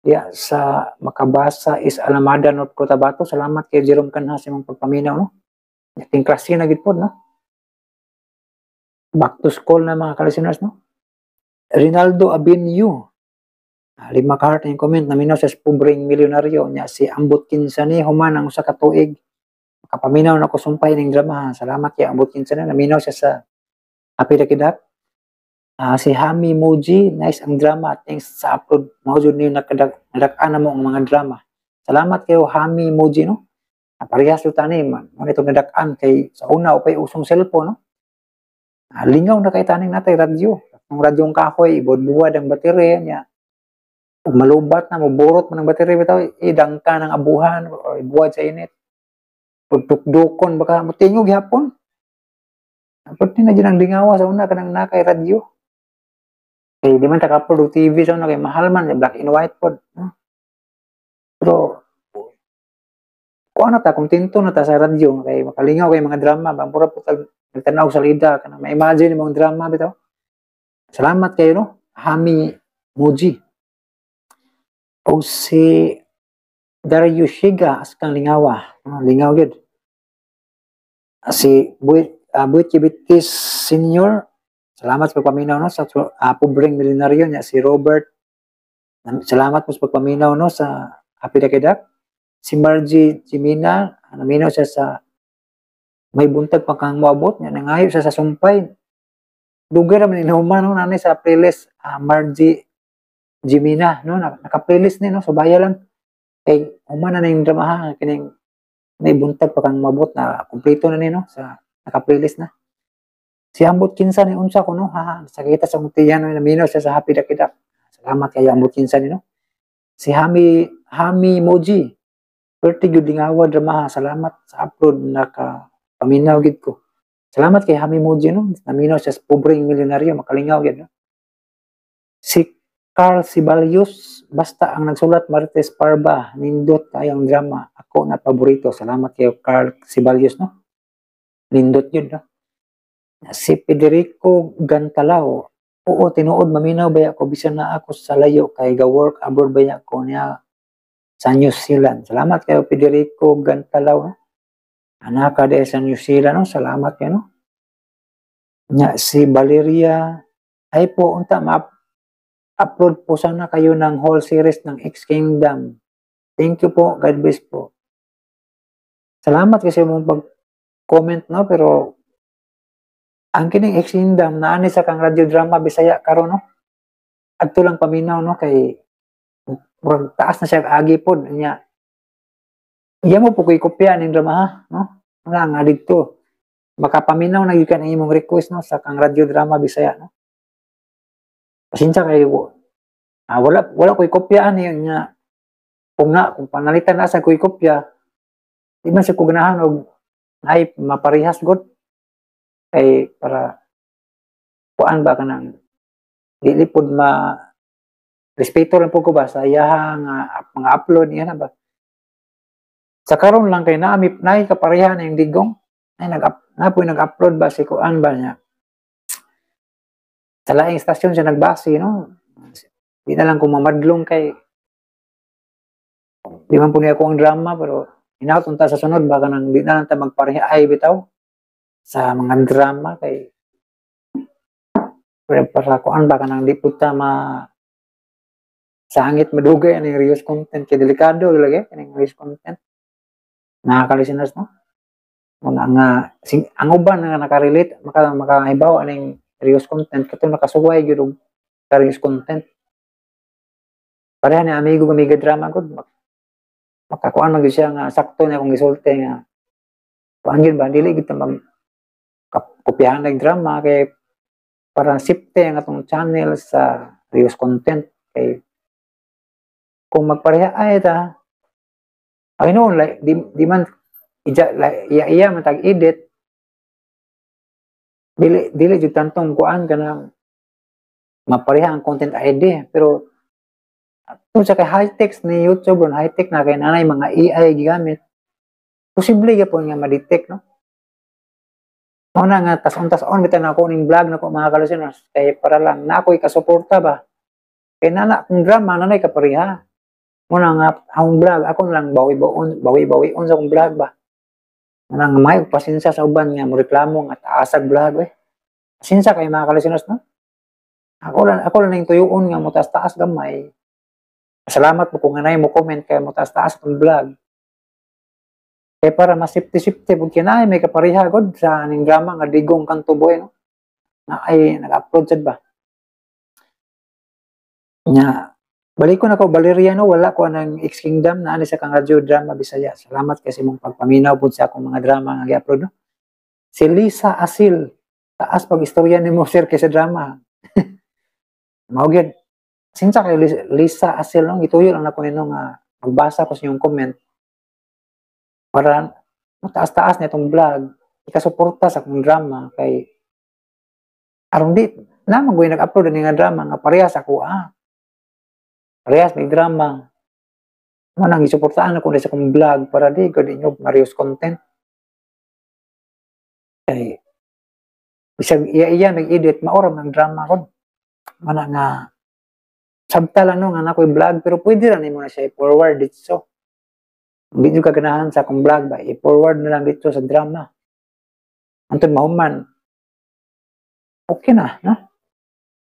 Diya sa Makabasa is Alamada, North Cotabato. Salamat kay Jerome Canha sa imong pagpaminaw, no? Ating klase na gid pod, no? Back to school na mga ka-listeners, no? Rinaldo Abenio. 5 ka heart ang comment, naminaw sa Pobreng Milyonaryo niya. Si Ambot Kinsa ni human ang usa ka tuig makapaminaw na ko sumpay ning drama. Salamat kay Ambot Kinsa ni, naminaw siya sa Happy Dakidak. Si Hami Moji, "Nice ang drama. Thanks sa upload. Mao jud ni nadak-an na mo ang mga drama." Salamat kayo, Hami Moji, no? Parehas jud tani man. Mo nito nadak-an kay sa una upay usong cellphone, no? Lingaw na kay taning natay radyo. Ang radyong kahoy, ibod-buwad ang baterya niya. Ug malubat na, moburot man ang baterya bitaw, idangka ng abuhan or ibuwad sa init. Pagtukdukon baka motingog gihapon. Pwede na dyan ang lingawa sa una kanang nakay radyo. Kay di man ta ka-upload og TV sa una kay mahal man, black and white pod. No? Pero kuan na ta, kontento na ta sa radyo kay makalingaw kay mga drama ba, mura po tag nagtanaw sa lida kana ma-imagine imong drama bitaw. Salamat kayo, no, Hami Muji. O si Dario Shiga askang lingawa, no, lingaw gyud. Si Buit Kibitis Senior, salamat sa pagpaminaw, no, sa Pobreng Milyonaryo niya. Si Robert, salamat po sa pagpaminaw, no, sa Happy Dakidak. Si Margie Jimina, naminaw siya sa May Buntag Pa Kang Moabot niya, nangayo siya sa sumpay. Dugay ra man inuman, no, nanay sa playlist, Margie Jimina, no, naka-playlist ni, no, subaya lang. Kay human na yung drama ha, kining May Buntag Pa Kang Moabot na kumpleto na ni, no, sa naka-playlist na. Si Ambot Kinsa ni unsa ko, no, ha, sakita sa tiyan, no, naminaw siya sa Happy Dakidak. Salamat kayo, Ambot Kinsa ni, no. Si Hami Hami Moji, "Perti gyud lingawa drama ha. Salamat sa upload, naka paminaw gid ko." Salamat kay Hami Moji, no. Naminaw siya sa Pobreng Milyonaryo, makalingaw gid, no. Si Carl Sibalios, "Basta ang nagsulat Marites Parba, nindot kayo ang drama. Ako na paborito." Salamat kayo, Carl Sibalios, no. Nindot yun, no. Si Federico Gantalao, "Oo, tinuod maminaw baya ko bisan na ako sa layo kay ga work abroad baya ko niya sa New Zealand." Salamat kayo, Federico Gantalao, no? Anak ka sa New Zealand, no? Salamat kayo, no? Nya, si Valeria, ay po, unta, ma-upload po sana kayo ng whole series ng X Kingdom. Thank you po. God bless po. Salamat kasi mong pag-comment, no? Pero ang kining X Kingdom naani sa kang radio drama Bisaya karon, no. Adto lang paminaw, no, kay murag taas na siya agi pod niya. Iya mo po ko'y kopya ning drama ha, no? Wala nga didto. Makapaminaw na gyud ka ng imong request, no, sa kang radio drama Bisaya, no. Pasensya kayo. Wala wala ko'y kopya ani niya. Kung panalitan na sa ko'y kopya, di man sa ko ganahan og ay maparehas god kay para kuan ba kanang dili pod ma respeto lang po ko ba sa iyaha nga mga upload niya na ba. Sa karon lang kay naami nay kapareha na yung Digong ay nag na po nag-upload ba si kuan ba niya sa laing stasyon siya nagbase, no. Di na lang kung mamadlong kay di man po niya ako ang drama, pero hinaut unta sa sunod baka nang di na lang ta magpareha ay bitaw sa mga drama kay pero para kuan ba kanang di po ta ma sangit madugay aning reuse content kay delikado lagi kaning reuse content, mga ka-listeners, no. Muna nga sing, ang uban nga nakarelate makahibaw aning reuse content kato nakasuway gyud og reuse content. Pareha ni amigo nga mega drama gud. Makakuan man gyud siya nga sakto na akong gisulti nga kuan gyud ba, dili gyud ta mag kopyahan ng drama kay para safety ang atong channel sa reuse content, kay kung magpareha ay ta ay noon, like, di man ija, like, iya iya man tag edit, dili dili jud tantong kuan kanang mapareha ang content ID. Pero kung sa kay high tech ni YouTube ron, high tech na kay nanay mga AI gigamit, posible gyapon nga ma-detect, no? Mao na nga tas-on bitaw na ako ning vlog nako, mga ka-listeners, kay para lang na ako'y kasuporta ba, kay nana kung drama nanay kapareha. Mao na nga akong vlog, ako na lang bawi-bawion, bawi-bawion sa akong vlog ba. Mao na nga may pasensya sa uban nga moreklamo nga taasag vlog eh. Pasensya kay mga ka-listeners, no? Ako lang ning tuyuon nga mo taas-taas gamay. Salamat mo kung anay mo comment kay mo taas-taas atong vlog. Kay para mas safety-safety pud kinay may kapareha gud sa ning drama nga Digong Kanto Boy, no? Na ay nag-upload sad ba. Nya balik ko na ko Valeriano, wala ko ng X Kingdom na ani sa kang radyo drama Bisaya. Salamat kasi mong pagpaminaw pud sa akong mga drama nga gi-upload, no? Si Lisa Asil, taas pag istorya nimo, sir, kaysa drama. Mao gyud. Sinsa kay Lisa Asil, no, gituyo lang nako nino nga magbasa ko sa inyong comment para mataas-taas na itong vlog, ikasuporta sa akong drama kay aron di na man nag-upload ani nga drama nga parehas ako ah. Parehas may drama. Mo nang gisuportahan ako sa akong vlog para di gud inyo ma-reuse content. Kay bisag iya-iya nag-edit, maura man ang drama kon. Mana nga sabta lang, no, nga na ako'y vlog, pero pwede ra nimo na siya i-forward dito. Hindi nyo kaganahan sa akong vlog ba, i-forward na lang dito sa drama. Antod mahuman. Okay na, no?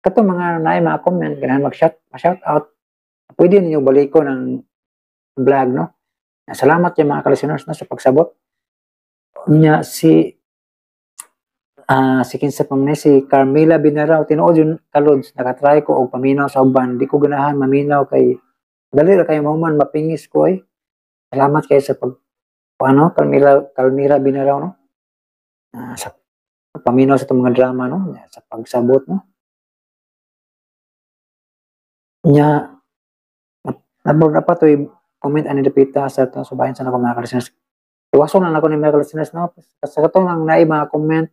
Kato mga naay mga comment, ganahan mag-shout, ma-shout out, pwede ninyo balikon ang vlog, no? Salamat yung mga ka-listeners, no, sa pagsabot. Nya si kinsa pa man ni, si Carmela Binaraw, tinuod yun kalods, nakatry ko og paminaw sa uban, di ko ganahan maminaw kay dali ra kayo mahuman mapingis ko ay. Salamat kayo sa pag ano, Carmela Carmela Binaraw, no? Sa pagpaminaw sa itong mga drama, no? Sa pagsabot, no? Nya nabor na pa to'y comment ani dapita sa itong subahin sa nako, mga ka-listeners. Iwason na nako ni mga ka-listeners, no? Sa katong lang naay mga comment,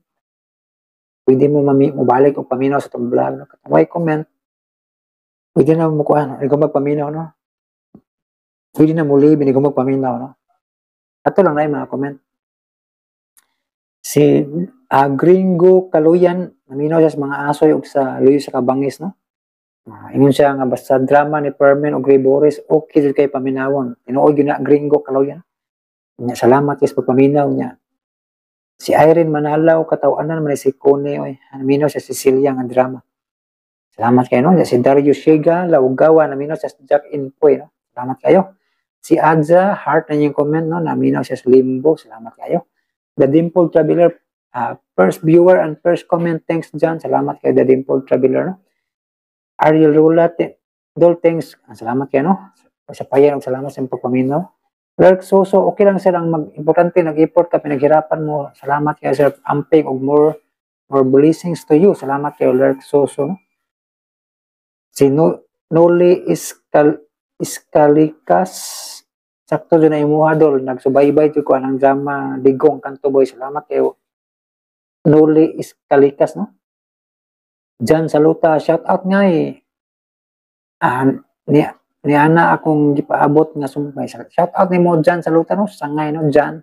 pwede mo mami mo balik og paminaw sa itong vlog, no? Katong way comment, pwede na mo kuha, no? Ikaw magpaminaw, no? Pwede na muli, binig magpaminaw, no? Ato lang na mga comment. Si Gringo Kaluyan, naminaw siya sa mga asoy ug sa luyo sa kabangis, no? Ingon siya nga basta drama ni Permen o Gray Boris, okay jud kay paminawon. Tinuod gyud na, Gringo Kaluyan. Nya salamat kay sa pagpaminaw niya. Si Irene Manalaw, katawanan man ni si Kone, oy. Naminaw siya Cecilia nga drama. Salamat kayo, no? Si Dario Shega, Laugawa, naminaw siya sa Jack Inpoy, no? Salamat kayo. Si Adza, heart na yung comment, no? Naminaw siya sa Limbo. Salamat kayo. The Dimple Traveler, first viewer and first comment. Thanks, John. Salamat kayo, The Dimple Traveler, no? Ariel Rula, Dol, thanks. Salamat kayo, no? Sa payan, salamat sa iyong pagpaminaw. Lerk Soso, okay lang sir, ang importante nag-effort ka, pinaghirapan mo. Salamat kayo, sir. Amping og more more blessings to you. Salamat kayo, Lerk Soso, no? Si no, Noli Iskalikas, sakto dyan na imuha dol, nagsubaybay jud ko anang drama Digong Kanto Boy. Salamat kayo, Noli Iskalikas, no? Jan Saluta, shout out nga eh. Ni ana akong gipaabot nga sumpay. Shout out nimo, Jan Saluta, no, sangay, no, Jan.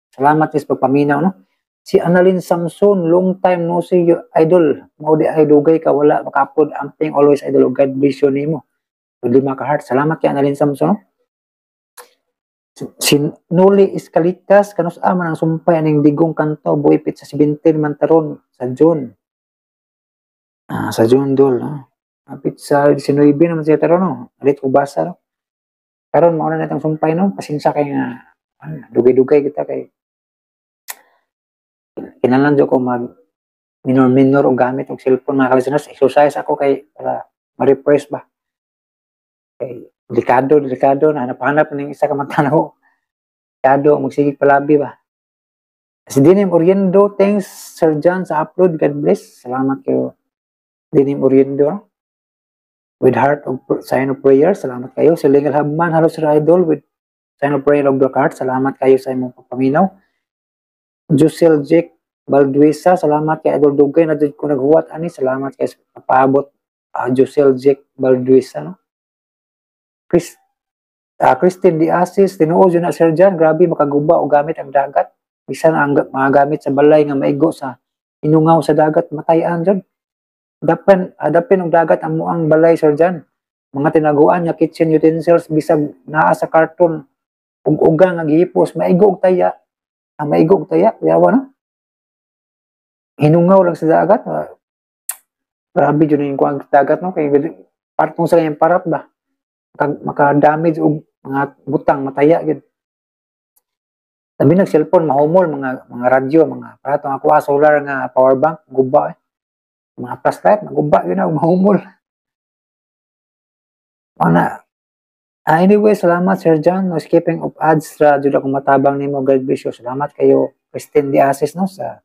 Salamat is pagpaminaw, no. Si Annalyn Samson, long time no see you, idol. Mao di ay dugay ka wala maka-upload, amping always, idol. God bless you nimo. Lima ka heart. Salamat kay Annalyn Samson, no? Si Noli Iskalikas, kanus man ang sumpay aning Digong Kanto Boy, sa 17 man taron sa June. Sa June dol, no? Apit sa 19 naman siya taron, no? Alit ko basa, no? Karon mao na natang sumpay, no? Pasensya kay nga ano, dugay-dugay kita kay kinahanglan jud ko mag minor-minor og gamit og cellphone, mga ka-listeners. Exercise ako kay para ma-refresh ba. Kay Delikado, delikado. Nahanap-hanap ning isa ka mata nako. Delikado, magsigig palabi ba. Si Dinim Oriendo, thanks Sir John sa upload. God bless. Salamat kayo, Dinim Oriendo, no? With heart of sign of prayer. Salamat kayo. Si Legal Habman, hello Sir Idol with sign of prayer of the heart. Salamat kayo sa imong pagpaminaw. Jusel Jake Balduisa, salamat kay Idol, dugay na jud ko naghuwat ani. Salamat kay sa paabot, Jusel Jake Balduisa, no? Christine Di Asis, tinuod yun na, Sir John, grabe makaguba o gamit ang dagat. Bisan ang mga gamit sa balay nga maigo sa inungaw sa dagat, matayan jud. Dapin og dagat ang muang balay, Sir John. Mga tinaguan nga kitchen utensils, bisag naa sa karton ug ugang nga gihipos, maigo og taya. Ang maigo og taya, kuyawa, no? Hinungaw lang sa dagat. Grabe jud yung kuang dagat, no, kay partong sa kanyang parat ba. Maka-damage og mga butang, mataya gyud. Labi nag cellphone, mahumol, mga radyo, mga aparato nga kuha solar nga power bank, guba eh. Mga flashlight, maguba yun na, mahumol. Ana. Anyway, salamat Sir John. No skipping of ads ra jud ako matabang nimo. God bless you. Salamat kayo, Christine Di Asis, no, sa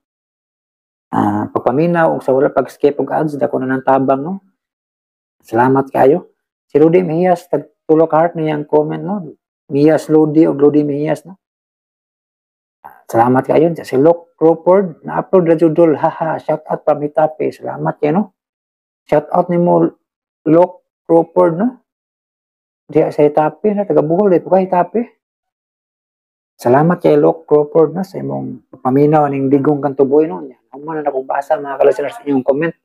pagpaminaw ug sa wala pag-skip og ads, dako na ng tabang, no. Salamat kayo. Si Rudy Mejias, tag tulo ka heart niyang comment, no. Mias Lodi og Lodi Mejias, no. Salamat kayo. Si Luke Crawford, na-upload ra jud dol. Haha, shout out from Getafe. Salamat kayo, no. Shout out nimo, Luke Crawford, no. Diya sa Getafe na taga Bohol di po ka Getafe. Salamat kay Luke Crawford, no, sa imong paminaw ning Digong Kanto Boy, no. Human na akong basa, mga ka-listeners, sa inyong comment.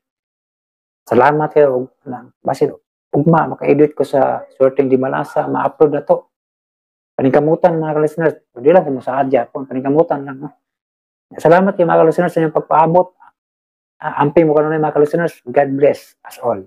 Salamat kayo og basin ugma maka-edit ko sa Swerteng Di Malasa, ma-upload na to. Paningkamutan, mga ka-listeners, di lang kung sa adya, paningkamutan lang, no. Salamat kay mga ka-listeners sa inyong pagpaabot. Amping mo kanunay, mga ka-listeners. God bless us all.